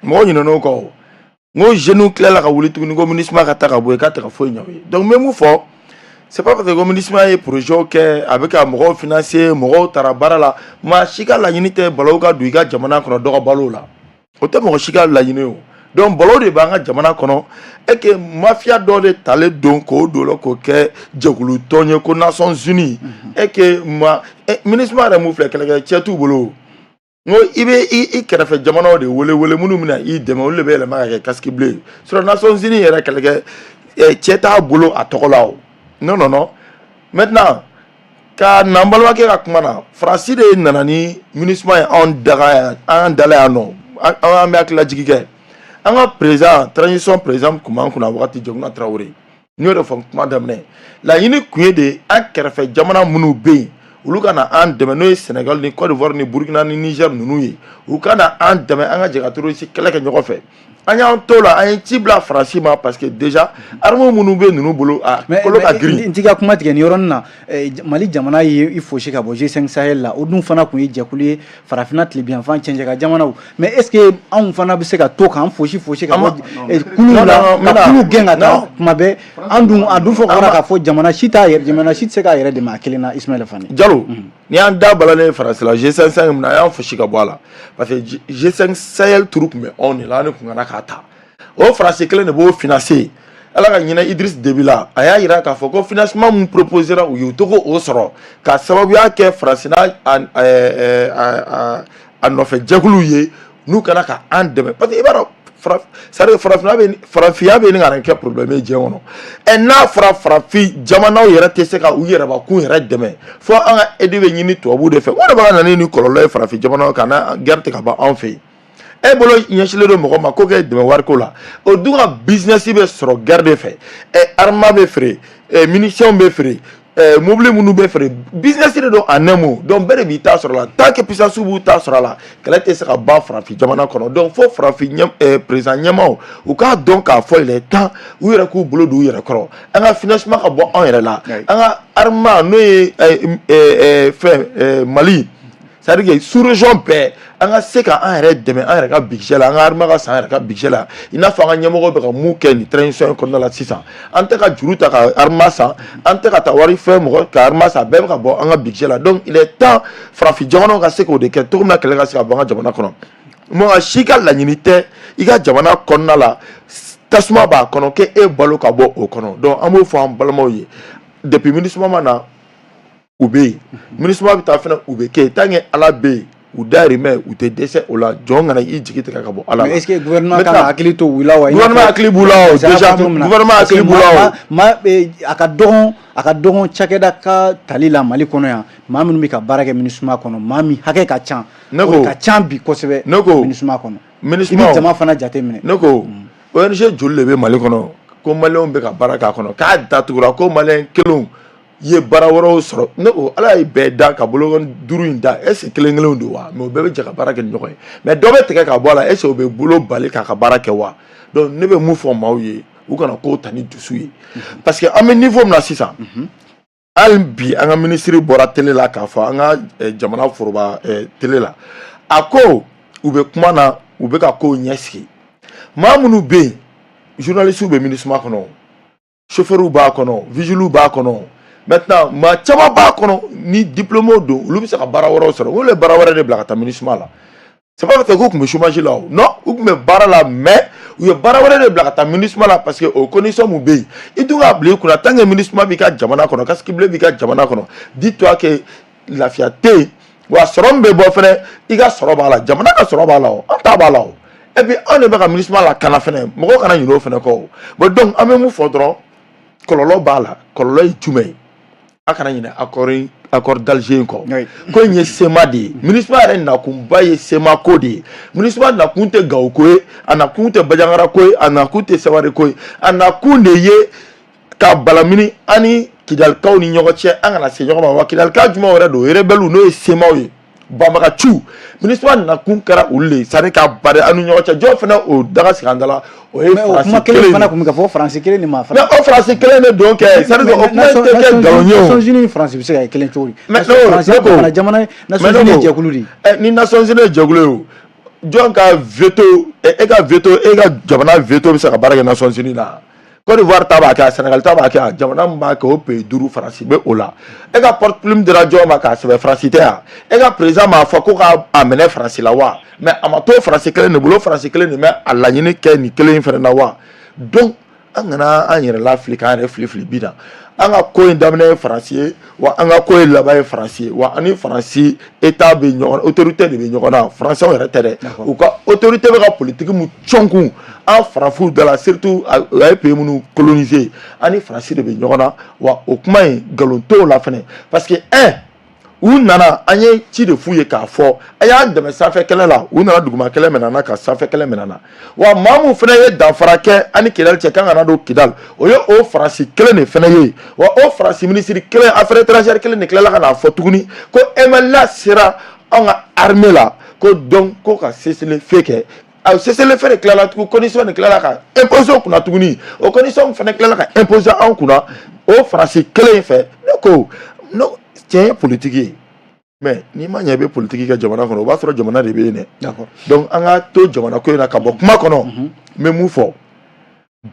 Mɔgɔw ɲinɛn'o kɔ. O n ko jeunes tilala ka wuli tuguni ko MINUSMA ka taa ka bɔ yen, k'a tɛ ka foyi ɲɛ u ye. Donc n bɛ mun fɔ? C'est pas parce que ko MINUSMA ye projet kɛ, a bɛ ka mɔgɔw financer, mɔgɔw taara baara la. Maa si ka laɲini tɛ balawu ka don i ka jamana kɔnɔ, dɔ ka balo la, o tɛ mɔgɔ si ka laɲini ye. O donc balawu de b'an ka jamana kɔnɔ et que mafia dɔ de talen don k'o don la k'o kɛ jɛkulu tɔn ye ko Nations Unies. Et que ma MINUSMA yɛrɛ mun filɛ, kɛlɛkɛ cɛ t'u bolo. N ko i bɛ i kɛrɛfɛ jamanaw de wele wele minnu bɛna i dɛmɛ, olu de bɛ yɛlɛma ka kɛ casque bleu ye. Sinon Nations Unies yɛrɛ, kɛlɛkɛ cɛ t'a bolo a tɔgɔ la. O non, non, non. Maintenant, ka na n balimakɛ ka kuma na, Faransi de nana ni MINUSMA ye anw daga yan, an dala yan nɔ. An bɛ hakililajigi kɛ an ka président, transition président tun b'an kunna wagati, Dioncounda Traoré. N y'o de fɔ kuma daminɛ, laɲini kun ye de an kɛrɛfɛ jamana minnu bɛ yen, olu ka na an dɛmɛ, n'o ye Sénégal ni Côte d'Ivoire ni Burkina ni Niger ninnu ye, u ka na an dɛmɛ, an ka jɛ ka terroriste kɛlɛ kɛ ɲɔgɔn fɛ. An y'an to la, an ye ci bila Faransi ma, parce que déjà armes minnu bɛ ninnu bolo, a kolo ka girin. N t'i ka kuma tigɛ nin yɔrɔnin na. Mali jamana ye i fosi ka bɔ G5 Sahel la. O dun fana tun ye jɛkulu ye, farafinna tilebinyanfan cɛncɛn ka jamanaw. Mais est ce que anw fana bɛ se ka to k'an fosi fosi ka bɔ kulu la, ka kulu gɛn ka taa kuma bɛɛ? An dun a dun fɔ kɔrɔ k'a fɔ jamana si t'a yɛrɛ, jamana si tɛ se k'a yɛrɛ dɛmɛ a kelen na, Ismaël Fane. Jalo. Modibo, n'i y'an da balalen Faransi la, G5 min na, a y'an fosi ka bɔ a la, parce que G5 Sahel turu tun bɛ anw de la, an de tun kana k'a ta. O Faransi kelen de b'o financer. Ala ka ɲinɛ Idriss Déby la, a y'a yira k'a fɔ ko financement mun proposera u ye, u to k'o sɔrɔ ka sababuya kɛ Faransi n'a a nɔfɛ jɛkuluw ye, n'u kana ka an dɛmɛ, parce que i b'a dɔn, c'est-à-dire farafinna bɛ, farafinya bɛ ɲini ka na kɛ problème ye diɲɛ kɔnɔ. Ɛ, n'a fɔra farafin jamanaw yɛrɛ tɛ se ka u yɛrɛbakun yɛrɛ dɛmɛ, fo an ka aide bɛ ɲini tubabuw de fɛ, o de b'a na ni kɔlɔlɔ ye farafin jamanaw kan, na guerre tɛ ka ban anw fɛ yen. E bolo ɲɛsinnen don mɔgɔ ma ko k'e dɛmɛ wariko la, o dun ka business bɛ sɔrɔ guerre de fɛ. Ɛ, armement bɛ feere, ɛ, munitions bɛ feere, ɛ, mobili minnu bɛ feere, business de don en un mot. Donc bɛɛ de b'i ta sɔrɔ a la. Tant que puissance b'u ta sɔrɔ a la, kɛlɛ tɛ se ka ban farafin jamana kɔnɔ. Donc fo farafin ɲɛ président ɲɛmaaw, u k'a dɔn k'a fɔ il est temps u yɛrɛ k'u bolo don u yɛrɛ kɔrɔ, an ka financement ka bɔ anw yɛrɛ la, an ka armement n'o ye fɛn Mali, c'est à dire que sous région bɛɛ, an ka se ka an yɛrɛ dɛmɛ an yɛrɛ ka budget la, an ka armée ka san an yɛrɛ ka budget la, i n'a fɔ an ka ɲɛmɔgɔw bɛ ka mun kɛ nin transition in kɔnɔna la sisan. An tɛ ka juru ta ka armement san, an tɛ ka taa wari fɛn mɔgɔ ka armement san, a bɛɛ bɛ ka bɔ an ka budget la. Donc il est temps farafin jamanaw ka se k'o de kɛ cogo min na, kɛlɛ ka se ka bɔ an ka jamana kɔnɔ. Mɔgɔ si ka laɲini tɛ i ka jamana kɔnɔna la, tasuma b'a kɔnɔ, k'e balo ka bɔ o kɔnɔ. Donc an b'o fɔ an balimaw ye, depuis MINUSMA ma na, u bɛ yen, MINUSMA bɛ taa fɛnɛ, u bɛ kɛ yen. Tant que Ala bɛ yen, u dahirimɛ, u tɛ dɛsɛ o la. Jɔn kana i jigi tigɛ ka bɔ Ala la. Mais est-ce que gouvernement kan ka hakili to u la wa? Gouvernement hakili b'u la o, déjà gouvernement hakili b'u la o. Ma, a ka dɔgɔn cakɛda ka tali la Mali kɔnɔ yan, maa minnu bɛ ka baara kɛ MINUSMA kɔnɔ, maa min hakɛ ka ca. Ne ko ka ca bi kosɛbɛ. Ne ko MINUSMA kɔnɔ. MINUSMA, i bɛ jama fana jate minɛ. Ne ko ONG joli de bɛ Mali kɔnɔ ko maliyɛnw bɛ ka baara k'a kɔnɔ, k'a datugura, ko maliyɛn kelenw ye baara wɛrɛw sɔrɔ? Ne ko Ala ye bɛɛ da ka bolokɔni duuru in da, est ce que kelen kelenw don wa? Mais u bɛɛ bɛ jɛ ka baara kɛ ni ɲɔgɔn ye, mais dɔ bɛ tigɛ ka bɔ a la, est ce que o bɛ bolo bali k'a ka baara kɛ wa? Donc ne bɛ mun fɔ maaw ye, u kana kow ta ni dusu ye, parce que an bɛ niveau min na sisan, hali bi an ka minisiri bɔra télé la k'a fɔ an ka jamana foroba télé la, a ko u bɛ kuma na, u bɛ ka kow ɲɛsigi. Maa minnu bɛ yen, journalistes bɛ MINUSMA kɔnɔ, chauffeurs b'a kɔnɔ, vigiles b'a kɔnɔ, maintenant maa caman b'a kɔnɔ ni diplôme don, olu bɛ se ka baara wɛrɛw sɔrɔ. Olu ye baara wɛrɛ de bila ka taa MINUSMA la. C'est pas parce que k'u tun bɛ chômage la o, non, u tun bɛ baara la, mais u ye baara wɛrɛ de bila ka taa MINUSMA la, parce que o condition mun bɛ yen. I dun k'a bila i kunna, tant que MINUSMA b'i ka jamana kɔnɔ, casque bleu b'i ka jamana kɔnɔ, dis-toi que lafiya tɛ yen. Wa sɔrɔ min bɛ bɔ fɛnɛ, i ka sɔrɔ b'a la, jamana ka sɔrɔ b'a la o, an ta b'a la o. Et puis anw de bɛ ka MINUSMA lakana fɛnɛ, mɔgɔw kana ɲinɛ o fɛnɛ kɔ o. Bon, donc an bɛ mun fɔ dɔrɔn? Kɔlɔlɔ b'a la. Kɔlɔlɔ ye jumɛn ye? A kana ɲinɛ accord d'Alger in kɔ. Ko in ye CMA de ye. MINUSMA yɛrɛ nakunba ye CMA ko de ye. MINUSMA nakun tɛ Gawo ko ye, a nakun tɛ Bandiagara ko ye, a nakun tɛ Seware ko ye. A nakun de ye ka balamini an ni Kidalikaw ni ɲɔgɔn cɛ, an kana se ɲɔgɔn ma. Wa Kidalika jumɛn wɛrɛ don? Rebelle, n'o ye CMAw ye, banbagaciw. MINUSMA nakun kɛra olu de ye, c'est à dire ka bari an ni ɲɔgɔn cɛ. Jɔn fana o daga sigi an da la? O ye Faransi kelen fana kun bɛ ka fɔ Faransi kelen de ma. Mais o Faransi kelen de don kɛ, c'est à dire o kuma tɛ kɛ nkalon ye o. Nations Unies ni Faransi bɛ se ka kɛ kelen cogo di? Mais ne ko jamana Nations Unies ye jɛkulu de ye. Ɛ, ni Nations Unies ye jɛkulu ye o, jɔn ka veto, e ka veto, e ka jamana veto bɛ se ka baara kɛ Nations Unies la? Côte d'Ivoire ta b'a kɛ, Sénégal ta b'a kɛ, jamana min b'a kɛ, o pays duuru, Faransi bɛ o la. E ka porte plume dira jɔn ma k'a sɛbɛn? Faransi tɛ yan? E ka président m'a fɔ ko k'a minɛ Faransi la wa? Mais a ma to Faransi kelen de bolo, Faransi kelen de bɛ a laɲini kɛ nin kelen in fana na wa? Donc an kana an yɛrɛ lafili, k'an yɛrɛ fili fili bi na. An ka ko in daminɛ ye Faransi ye, wa an ka ko in laban ye Faransi ye. Wa an ni Faransi état bɛ ɲɔgɔn, autorité de bɛ ɲɔgɔn na, Faransɛw yɛrɛ tɛ dɛ. U ka autorité bɛ ka politique mun cɔnkun an farafinw da la, surtout a ye pays minnu coloniser, an ni Faransi de bɛ ɲɔgɔn na. Wa o kuma in, nkalon t'o la fɛnɛ, parce que un, u nana, an ye ci de f'u ye k'a fɔ a y'an dɛmɛ sanfɛ kɛlɛ la, u nana duguma kɛlɛ minɛ na, ka sanfɛ kɛlɛ minɛ na. Wa maa mun fana ye danfara kɛ an ni Kidali cɛ, k'an kana don Kidali, o ye o Faransi kelen de fana ye. Wa o Faransi minisiri kelen, affaires étrangères kelen de tilala ka n'a fɔ tuguni ko MNLA sera anw ka armée la, ko donc ko ka cessez-le-feu kɛ. A cessez-le-feu de tilala tugun, condition de tilala ka imposer o kunna tuguni, o condition fana tilala ka imposer anw kunna o Faransi kelen in fɛ. Ne ko non, tiɲɛ ye politique ye, mais n'i ma ɲɛ i bɛ politique kɛ jamana kɔnɔ, o b'a sɔrɔ jamana de bɛ yen dɛ. Donc an ka to jamana ko in na ka bɔ kuma kɔnɔ. N bɛ mun fɔ?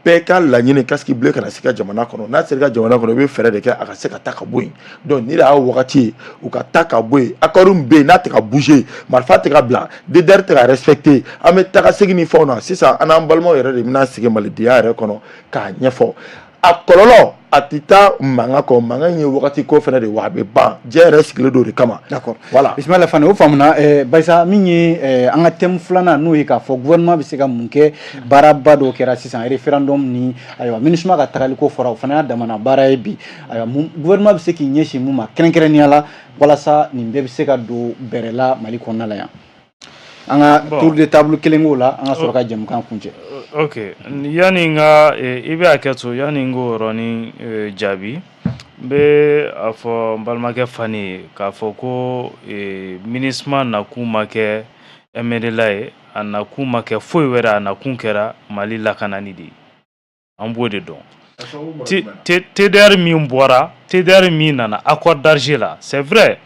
Bɛɛ ka laɲini casque bleu kana se ka jamana kɔnɔ. N'a sera ka jamana kɔnɔ, i bɛ fɛɛrɛ de kɛ a ka se ka taa ka bɔ yen. Donc ni de y'a wagati ye u ka taa ka bɔ yen. Accord min bɛ yen, n'a tɛ ka bouger, marifa tɛ ka bila, DDR tɛ ka respecter, an bɛ taga segin ni fɛnw na. Sisan, an n'an balimaw yɛrɛ de bɛna sigi malidenya yɛrɛ kɔnɔ k'a ɲɛfɔ. A kɔlɔlɔ, a tɛ taa mankan kɔ. Mankan in ye wagati ko fɛnɛ de, wa a bɛ ban. Diɲɛ yɛrɛ sigilen don o de kama. D'accord. Voilà. Ismaila Fane, o faamuna. Bayisa, min ye an ka thème filanan, n'o ye k'a fɔ gouvernement bɛ se ka mun kɛ, baaraba dɔw kɛra sisan, référendum ni ayiwa MINUSMA ka tagali ko fɔra, o fana y'a damana baara ye bi. Ayiwa, mun gouvernement bɛ se k'i ɲɛsin mun ma kɛrɛnkɛrɛnnenya la walasa nin bɛɛ bɛ se ka don bɛrɛ la Mali kɔnɔna la yan? An ka tour de table kelen k'o la, an ka sɔrɔ ka jɛmukan kuncɛ. Ok, yanni n ka i bɛ hakɛ to, yanni n k'o yɔrɔnin jaabi, n bɛ a fɔ n balimakɛ Fani ye k'a fɔ ko MINUSMA nakun ma kɛ MNLA ye, a nakun ma kɛ foyi wɛrɛ, a nakun kɛra Mali lakanani de ye. An b'o de dɔn. TDR min bɔra, TDR min nana accord d'Alger la, c'est vrai,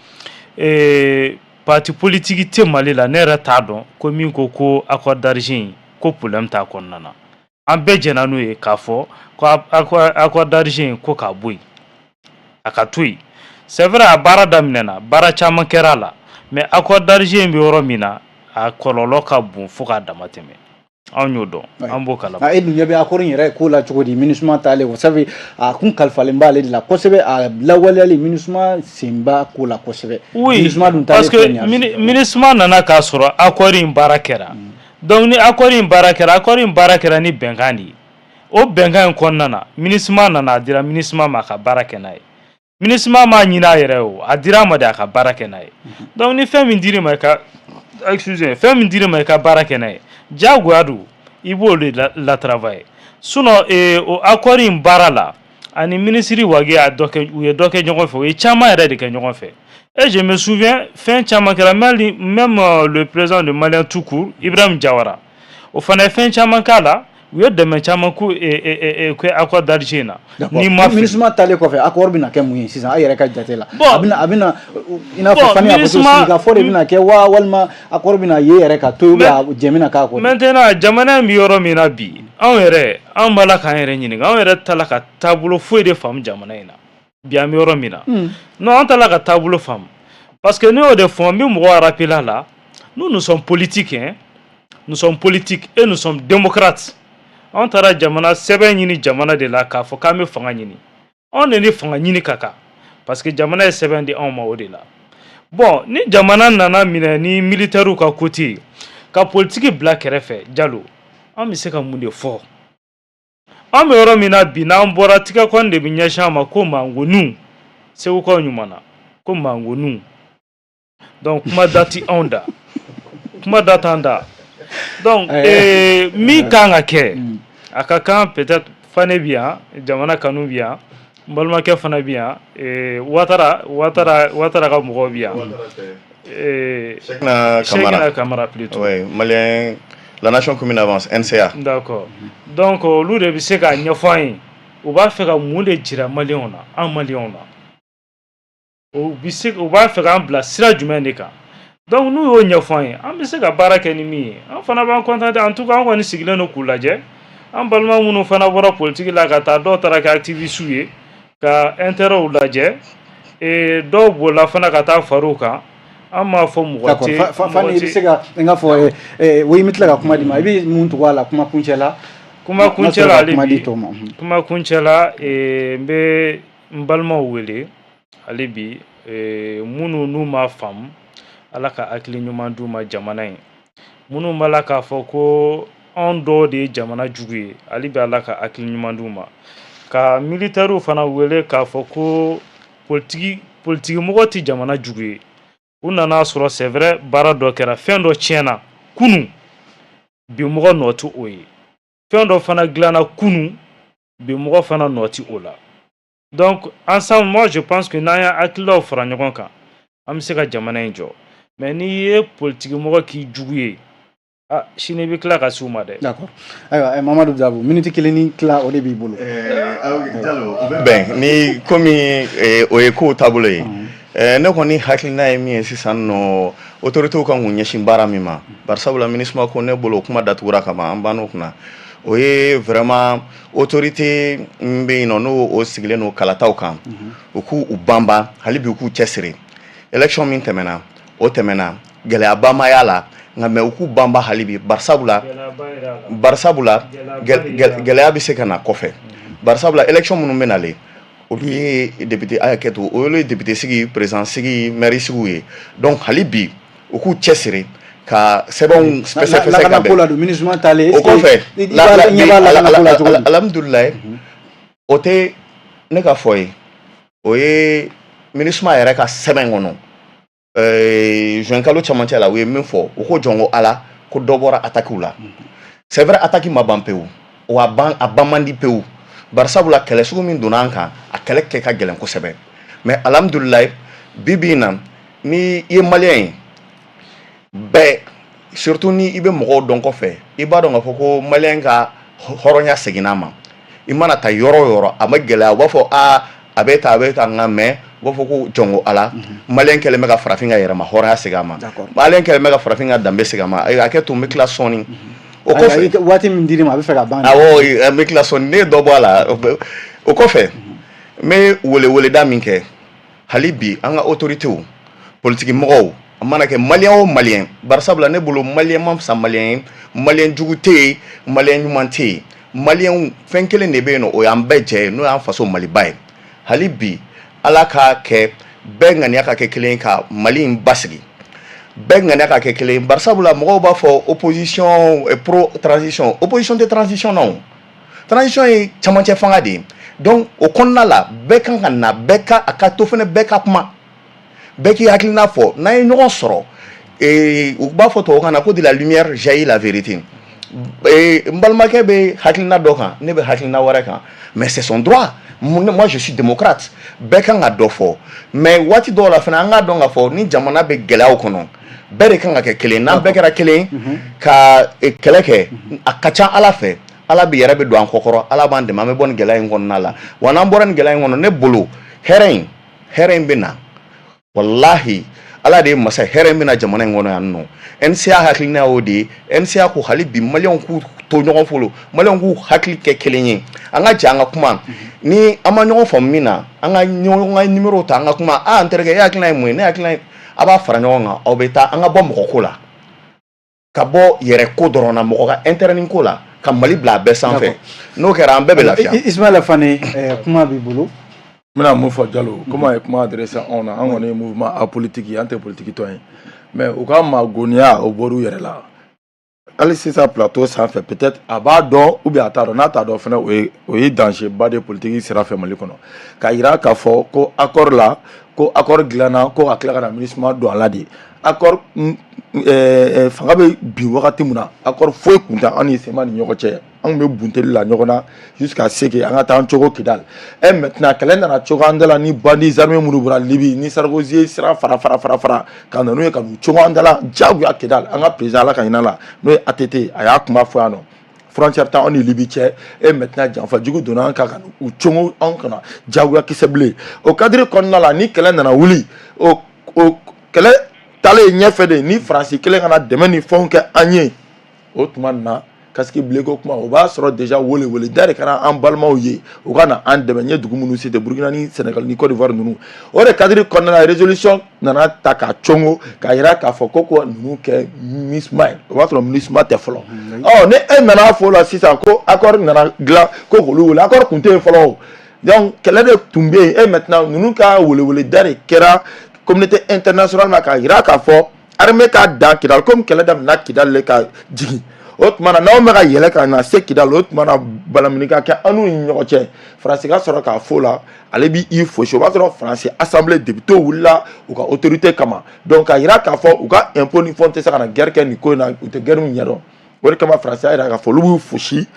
parti politique tɛ Mali la, ne yɛrɛ t'a dɔn ko min ko ko accord d'Alger in ko problème t'a kɔnɔna na. An bɛɛ jɛnna n'o ye k'a fɔ ko accord d'Alger in ko k'a bɔ yen, a ka to yen. C'est vrai, a baara daminɛna, baara caman kɛra a la, mais accord d'Alger in bɛ yɔrɔ min na, a kɔlɔlɔ ka bon fo k'a dama tɛmɛ. Anw y'o dɔn, an b'o kalama. E dun ɲɛ bɛ accord in yɛrɛ ko la cogo di? MINUSMA taalen o sabu a kun kalifalen b'ale de la kosɛbɛ, a lawaleyali, MINUSMA sen b'a ko la kosɛbɛ. Oui, MINUSMA dun parce que MINUSMA nana k'a sɔrɔ accord in baara kɛra. Donc ni accord in baara kɛra, accord in baara kɛra ni bɛnkan de ye. O bɛnkan in kɔnɔna na, MINUSMA nana, a dira MINUSMA ma a ka baara kɛ n'a ye. MINUSMA m'a ɲini a yɛrɛ ye o, a dira a ma de a ka baara kɛ n'a ye. Donc ni fɛn min dir'i ma i ka, excusez, fɛn min dir'i ma i ka baara kɛ n'a ye, diyagoya don i b'o de la travailler. Sinon o accord in baara la, ani ministre Wagué y'a dɔ kɛ, u ye dɔ kɛ ɲɔgɔn fɛ, u ye caman yɛrɛ de kɛ ɲɔgɔn fɛ. Et je me souviens, fɛn caman kɛra, même le président de Malien tout court, Ibrahim Diawara, o fana ye fɛn caman k'a la. U ye dɛmɛ caman k'u kɛ accord d'Alger in na. Ni ma MINUSMA taalen kɔfɛ, accord bɛna kɛ mun ye sisan, aw yɛrɛ ka jate la? Bon, a bɛna i n'a fɔ Fani y'a fɔ, sigikafɔ de bɛna kɛ wa, walima accord bɛna ye yɛrɛ ka to yen, jɛ bɛna k'a kɔ? Maintenant, jamana in bɛ yɔrɔ min na bi, anw yɛrɛ, anw b'a la k'an yɛrɛ ɲininka, anw yɛrɛ ta la ka taabolo foyi de faamu jamana in na bi, an bɛ yɔrɔ min na. Non, an ta la ka taabolo faamu, parce que ne y'o de fɔ, n bɛ mɔgɔw rappeler a la, nous, nous sommes politiques, hein, nous sommes politiques et nous sommes démocrates. Anw taara jamana sɛbɛn ɲini jamana de la k'a fɔ k'an bɛ fanga ɲini. Anw de ni fanga ɲini ka kan, parce que jamana ye sɛbɛn di anw ma o de la. Bon, ni jamana nana minɛ ni militaires ka côté ka politique bila kɛrɛfɛ, Jalo, an bɛ se ka mun de fɔ? An bɛ yɔrɔ min na bi, n'an bɔra tigɛkɔni de bɛ ɲɛsin an ma ko mangoniw, segukaw ɲuman na ko mangoniw. Donc kuma da ti anw da, kuma da t'an da. Donc min kan ka kɛ, a ka kan peut-être Fane bi yan, jamana kanu bi yan, n balimakɛ fana bi yan, Watara, Watara, Watara ka mɔgɔw bi yan. Cheikhna Kamara. Cheikhna Kamara plutôt. Oui, Malien, la nation commune avance, NCA. D'accord. Donc olu de bɛ se k'a ɲɛfɔ an ye, u b'a fɛ ka mun de jira maliyɛnw na, an maliyɛnw na? U bɛ se, u b'a fɛ k'an bila sira jumɛn de kan? Donc n'u y'o ɲɛfɔ an ye, an bɛ se ka baara kɛ ni min ye, an fana b'an contenter. En tout cas, an kɔni sigilen don k'u lajɛ. An balima minnu fana bɔra politique la ka taa, dɔw taara kɛ activistes ye ka intérêt lajɛ, dɔw bolila fana ka taa far'u kan. An m'a fɔ mɔgɔ tɛ. Fani, i bɛ se ka n ka fɔ, oui, n bɛ tila ka kuma di ma. I bɛ mun tugu a la kuma kuncɛ la? Kuma kuncɛ la, hali bi, kuma kuncɛ la, n bɛ n balimaw wele hali bi, minnu n'u m'a faamu, Ala ka hakili ɲuman d'u ma. Jamana in, minnu b'a la k'a fɔ ko anw dɔw de ye jamana jugu ye, hali bi, Ala ka hakili ɲuman d'u ma. Ka militaires fana wele k'a fɔ ko politique, politique mɔgɔ tɛ jamana jugu ye. U nana sɔrɔ, c'est vrai, baara dɔ kɛra, fɛn dɔ tiɲɛna kunun, bi mɔgɔ nɔ tɛ o ye. Fɛn dɔ fana dilanna kunun, bi mɔgɔ fana nɔ tɛ o la. Donc ensemble, moi je pense que n'an y'an hakililaw fara ɲɔgɔn kan, an bɛ se ka jamana in jɔ. Mais n'i ye politique mɔgɔ k'i jugu ye, ah, sini i bɛ tila ka s'u ma dɛ. D'accord. Ayiwa, Mamadu Dabo, minute kelen ni tila, o de b'i bolo. Jalo, o bɛ bɛn ni komi o ye kow taabolo ye. Ne kɔni hakilina ye min ye sisan nɔ, autorités kan k'u ɲɛsin baara min ma, bari sabula MINUSMA ko, ne bolo, o kuma datugura ka ban, an bann'o kunna. O ye vraiment autorité min bɛ yen nɔ, n'o o sigilen don kalataw kan, u k'u u banban hali bi, u k'u cɛsiri. Élection min tɛmɛna, o tɛmɛna, gɛlɛyaba ma y'a la, nka mais u k'u banban hali bi, barisabula gɛlɛya bɛ se ka na kɔfɛ, barisabula élection minnu bɛ nalen, olu ye député, a hakɛ to, olu ye député sigi, président sigi, maire sigiw ye. Donc hali bi u k'u cɛsiri ka sɛbɛnw fɛsɛfɛsɛ ka bɛn. La don MINUSMA taalen. O kɔfɛ, alhamdulilayi, o tɛ ne ka fɔ ye, o ye MINUSMA yɛrɛ ka sɛbɛn kɔnɔ, juin kalo cɛmancɛ la, u ye min fɔ, u ko jɔn ko Ala ko dɔ bɔra attaque la. C'est vrai, attaque ma ban pewu, wa a ban man di pewu, barisabula kɛlɛ sugu min donna an kan, a kɛlɛ kɛ ka gɛlɛn kosɛbɛ. Mais alhamdulilayi, bi bi in na, ni i ye malien ye bɛɛ, surtout ni i bɛ mɔgɔw dɔn kɔfɛ, i b'a dɔn k'a fɔ ko malien ka hɔrɔnya seginna a ma. I mana taa yɔrɔ o yɔrɔ, a ma gɛlɛya, u b'a fɔ aa, a bɛ tan, a bɛ tan, nka mais u b'a fɔ ko jɔn ko Ala, malien kɛlen bɛ ka farafin ka yɛrɛma hɔrɔnya segin a ma, malien kɛlen bɛ ka farafin ka danbe segin a ma. A kɛ to, n bɛ tila sɔɔni. O kɔfɛ, waati min dir'i ma, a bɛ fɛ ka ban. Awɔ, n bɛ tila sɔɔni, ne ye dɔ bɔ a la. O kɔfɛ, n bɛ weleweleda min kɛ hali bi, an ka autorités, politique mɔgɔw, a mana kɛ malien o malien, barisabula ne bolo malien ma fisa malien ye, malien jugu tɛ yen, malien ɲuman tɛ yen. Malienw, fɛn kelen de bɛ yen nɔ, o y'an bɛɛ jɛ ye, n'o y'an faso Maliba ye. Hali bi, Ala k'a kɛ bɛɛ ŋaniya ka kɛ kelen ka Mali in basigi, bɛɛ ŋaniya ka kɛ kelen, barisabula mɔgɔw b'a fɔ opposition, pro transition. Opposition tɛ transition na, o transition ye camancɛ fanga de ye. Donc o kɔnɔna la, bɛɛ kan ka na, bɛɛ ka a ka to fɛnɛ, bɛɛ ka kuma, bɛɛ k'i hakilina fɔ. N'an ye ɲɔgɔn sɔrɔ, u b'a fɔ tubabukan na ko de la lumière jaillit la vérité. N balimakɛ bɛ hakilina dɔ kan, ne bɛ hakilina wɛrɛ kan, mais c'est son droit. Moi, je suis démocrate. Bɛɛ kan ka dɔ fɔ, mais waati dɔw la fana, an k'a dɔn k'a fɔ ni jamana bɛ gɛlɛyaw kɔnɔ, bɛɛ de kan ka kɛ kelen. N'an bɛɛ kɛra kelen ka kɛlɛ kɛ, a ka ca Ala fɛ, Ala bɛ yɛrɛ bɛ don an kɔkɔrɔ, Ala b'an dɛmɛ, an bɛ bɔ nin gɛlɛya in kɔnɔna la. Wa n'an bɔra nin gɛlɛya in kɔnɔ, ne bolo, hɛrɛ in bɛ na. Walahi, Ala de ye masa, hɛrɛ in bɛ na jamana in kɔnɔ yan nɔ. NCA hakilina y'o de ye. NCA ko hali bi, maliyɛnw k'u to ɲɔgɔn bolo, maliyɛnw k'u hakili kɛ kelen ye, an ka jɛ an ka kuma. Ni an ma ɲɔgɔn faamu min na, an ka ɲɔgɔn ka numéro ta, an ka kuma. Aa, n terikɛ, e hakilina ye mun ye? Ne hakilina ye, a b'a fara ɲɔgɔn kan, aw bɛ taa. An ka bɔ mɔgɔ ko la, ka bɔ yɛrɛ ko dɔrɔn na, mɔgɔ ka intérêt ko la, ka Mali bila a bɛɛ sanfɛ. N'o kɛra, an bɛɛ bɛ lafiya. Ismaila Fane, kuma b'i bolo. N bɛna mun fɔ Jalo, komi a ye kuma adressé anw na, an kɔni ye mouvement apolitique ye, an tɛ politique tɔn ye, mais u ka magoniya, o bɔr'u yɛrɛ la. Hali sisan, plateau sanfɛ, peut-être a b'a dɔn ou bien a t'a dɔn. N'a t'a dɔn fana, o ye danger ba de politique sira fɛ Mali kɔnɔ, k'a yira k'a fɔ ko accord la, ko accord dilanna ko ka tila ka na MINUSMA don a la de. Accord fanga bɛ bin wagati min na, accord foyi tun tɛ an ni CMA ni ɲɔgɔn cɛ. An tun bɛ bunteli la ɲɔgɔn na jusqu'à ce que an ka taa an cogo Kidal. Et maintenant, kɛlɛ nana cogo an da la ni bandits armés minnu bɔra Libi, ni Sarkozy ye sira fara fara fara fara ka na n'u ye, ka n'u cogo an da la diyagoya Kidal. An ka président, Ala ka hinɛ la, n'o ye ATT, a y'a kuma fɔ yan nɔ, frontière t'anw ni Libi cɛ. Et maintenant, janfa jugu donna an kan ka u cogo anw kana diyagoya kisɛ bilen. O cadre kɔnɔna la, ni kɛlɛ nana wuli, o kɛlɛ taalen ɲɛfɛ de, ni Faransi kelen kana dɛmɛ ni fɛnw kɛ an ye, o tuma na casque bleu ko kuma, o b'a sɔrɔ déjà wele wele da de kɛra an balimaw ye, u ka na an dɛmɛ. N ye dugu minnu cité, Burukina ni Sénégal ni Côte d'Ivoire ninnu, o de cadre kɔnɔna la, résolution nana ta k'a congo k'a yira k'a fɔ ko ninnu kɛ MINUSMA ye. O b'a sɔrɔ MINUSMA tɛ fɔlɔ. Ɔ, ni e nana fɔ o la sisan ko accord nana dilan ko k'olu wele, accord tun tɛ yen fɔlɔ o. Donc kɛlɛ de tun bɛ yen. Et maintenant, ninnu ka welewele da de kɛra communauté internationale ma k'a yira k'a fɔ armée ka dan Kidal, komi kɛlɛ daminɛna Kidal le ka jigin. O tuma na, n'anw bɛ ka yɛlɛ ka na se Kidal, o tuma na balamini ka kɛ an n'u ni ɲɔgɔn cɛ. Faransi ka sɔrɔ k'a fɔ la, ale b'i fosi. O b'a sɔrɔ Faransi assemblée député wulila u ka autorité kama, donc k'a yira k'a fɔ u ka impôt ni fɛnw tɛ se ka na guerre kɛ nin ko in na, u tɛ guerre min ɲɛdɔn. O de kama Faransi y'a yira k'a fɔ olu b'u fosi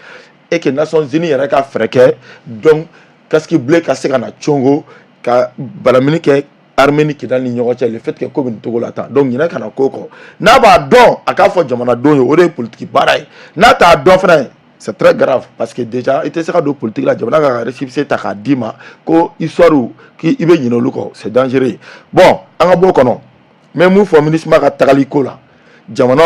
et que Nations Unies yɛrɛ ka fɛɛrɛ kɛ, donc casque bleu ka se ka na congo ka balamini kɛ armée ni Kidal ni ɲɔgɔn cɛ, le fait que ko bɛ nin cogo la tan. Donc ɲinɛ kana ko kɔ, n'a b'a dɔn, a k'a fɔ jamanadenw ye, o de ye politique baara ye. N'a t'a dɔn fana, c'est très grave, parce que déjà i tɛ se ka don politique la, jamana ka récépissé ta k'a d'i ma ko histoire k'i bɛ ɲinɛ olu kɔ, c'est dangereux. Bon, an ka bɔ o kɔnɔ. N bɛ mun fɔ MINUSMA ka tagali ko la? Jamana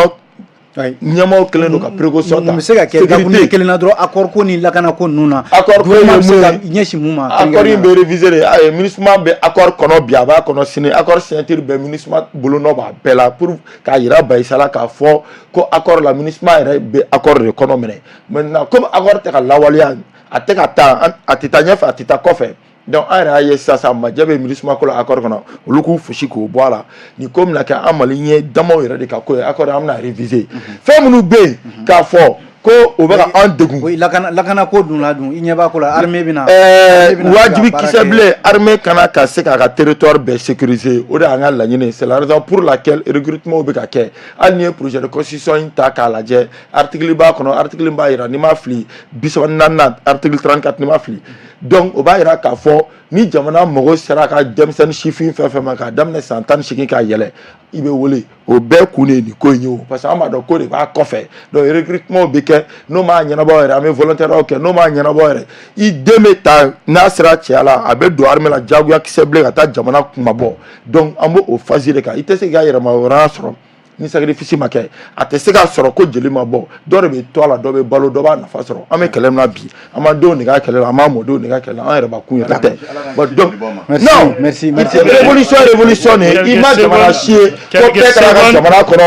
Ɲɛmaaw kɛlen don ka précaution ta. Mun bɛ se ka kɛ dakuruɲɛ kelen na dɔrɔn, accord ko ni lakana ko ninnu na? Accord ko ye mun ye? Ɲɛsin mun ma? Accord in bɛ réviser de. Ayi, MINUSMA bɛ accord kɔnɔ bi, a b'a kɔnɔ sini. Accord signature bɛɛ, MINUSMA bolonɔ b'a bɛɛ la pour k'a yira Bayisa la k'a fɔ ko accord la, MINUSMA yɛrɛ bɛ accord de kɔnɔ minɛ. Maintenant, comme accord tɛ ka lawaleya, a tɛ ka taa, a tɛ taa ɲɛfɛ, a tɛ taa kɔfɛ, donc an yɛrɛ y'a ye sisan, majɛ bɛ MINUSMA ko la accord kɔnɔ, olu k'u fosi k'o bɔ a la. Nin ko bɛna kɛ an Mali ɲɛ damaw yɛrɛ de ka ko ye. Accord, an bɛna réviser fɛn minnu bɛ yen k'a fɔ ko o bɛ ka an degun. Oui, lakana ko dun la dun, i ɲɛ b'a ko la, armée bɛna. Wajibi kisɛ bilen, armée kana ka se k'a ka territoire bɛɛ sécuriser, o de y'an ka laɲini. C'est la raison pour laquelle recrutement bɛ ka kɛ. Hali n'i ye projet de constitution in ta k'a lajɛ, article b'a kɔnɔ, article b'a yira, n'i ma fili, 34nan, article 34, n'i ma fili. Donc o b'a yira k'a fɔ ni jamana mago sera ka denmisɛnnin sifin fɛn fɛn ma k'a daminɛ san 18 k'a yɛlɛ, i bɛ wele. O bɛɛ kun de ye nin ko in ye o, parce que an b'a dɔn ko de b'a kɔfɛ. Donc recrutement bɛ kɛ, n'o m'a ɲɛnabɔ yɛrɛ, an bɛ volontaire kɛ. N'o m'a ɲɛnabɔ yɛrɛ, i den bɛ ta, n'a sera cɛya la, a bɛ don armée la diyagoya kisɛ bilen ka taa jamana kunmabɔ. Donc an b'o o phase de kan. I tɛ se k'i ka yɛrɛmahɔrɔnya sɔrɔ ni sacrifice ma kɛ. A tɛ se k'a sɔrɔ ko jeli ma bɔ. Dɔ de bɛ to a la, dɔ bɛ balo, dɔ b'a nafa sɔrɔ. An bɛ kɛlɛ min na bi, an b'an denw de ka kɛlɛ la, an b'an mɔdenw de ka kɛlɛ la, an yɛrɛ bakun yɛrɛ tɛ. Bon, donc non, merci, merci. Révolution, révolution de i ma jamana si ye ko bɛɛ kɛra ka jamana kɔnɔ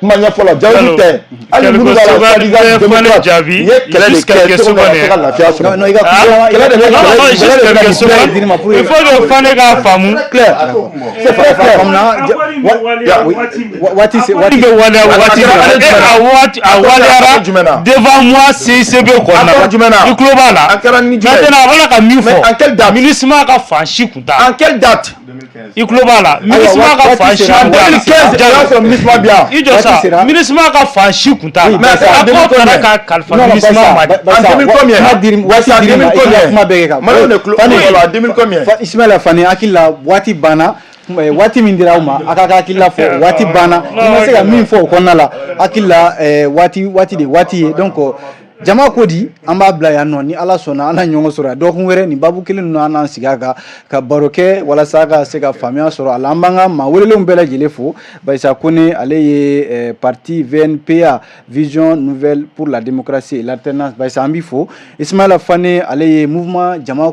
kuma ɲɛfɔ la, Jalo tɛ. Hali minnu b'a la soi-disant démocrate, u ye kɛlɛ de kɛ cogo min na ka se ka lafiya sɔrɔ. Non, i ka kuma kɛlɛ de bɛ kɛlɛ de bɛ. Il faut que Fane k'a faamu. Clair, c'est très clair. Waati waati bɛ waleya waati a waati a waleyara devant moi CICB kɔnɔna la. Jumɛn na? I tulo b'a la. A kɛra ni jumɛn? Maintenant, a b'a la ka min fɔ. En quelle date? MINUSMA ka fan si kun t'a la. En quelle date? I tulo b'a la, MINUSMA ka fan si kun t'a la. 2015, o y'a sɔrɔ MINUSMA bi yan. I jɔ sa, MINUSMA ka fan si kun t'a la. Accord taara ka kalifa MINUSMA ma de. En 2000 combien? Waati dir'i ma, i ka kuma bɛɛ kɛ ka. Malienw de tulo b'a la, en 2000 combien? Ismaïla Fane, hakili la waati banna. Waati min dira aw ma, a ka hakilila fɔ, waati banna. I ma se ka min fɔ o kɔnɔna la, hakili la waati de waati ye. Donc jama ko di, an b'a bila yan nɔ. Ni Ala sɔnna, an na ɲɔgɔn sɔrɔ yan dɔgɔkun wɛrɛ nin babu kelen ninnu, an n'an sigi a kan ka baro kɛ walasa ka se ka faamuya sɔrɔ a la. An b'an ka maa welelenw bɛɛ lajɛlen fo. Bayisa Kone, ale ye parti VNPA, Vision Nouvelle pour la démocratie et l'alternance. Bayisa, an b'i fo. Ismaïla Fane, ale ye mouvement jama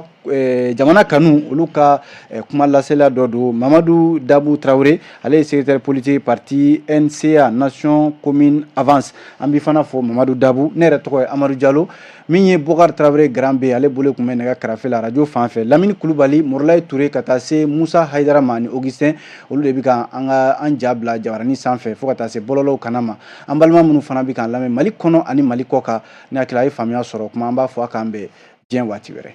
jamana kanu, olu ka kuma lasela dɔ don. Mamadu Dabu Tarawele, ale ye secrétaire politique parti NCA, Nation Commune Avance. An b'i fana fo, Mamadu Dabu. Ne yɛrɛ tɔgɔ ye Amadu Jalo. Min ye Bokar Tarawele Grand B, ale bolo tun bɛ nɛgɛ karafe la radio fan fɛ. Lamini Kulubali, Morolayi Ture, ka taa se Musa Hayidara ma ni Augustin, olu de bɛ ka an ka an ja bila jabaranin sanfɛ fo ka taa se bɔlɔlɔw kana ma. An balima minnu fana bɛ k'an lamɛn Mali kɔnɔ ani Mali kɔ kan, ne hakili a ye faamuya sɔrɔ kuma. An b'a fɔ a k'an bɛn diɲɛ waati wɛrɛ.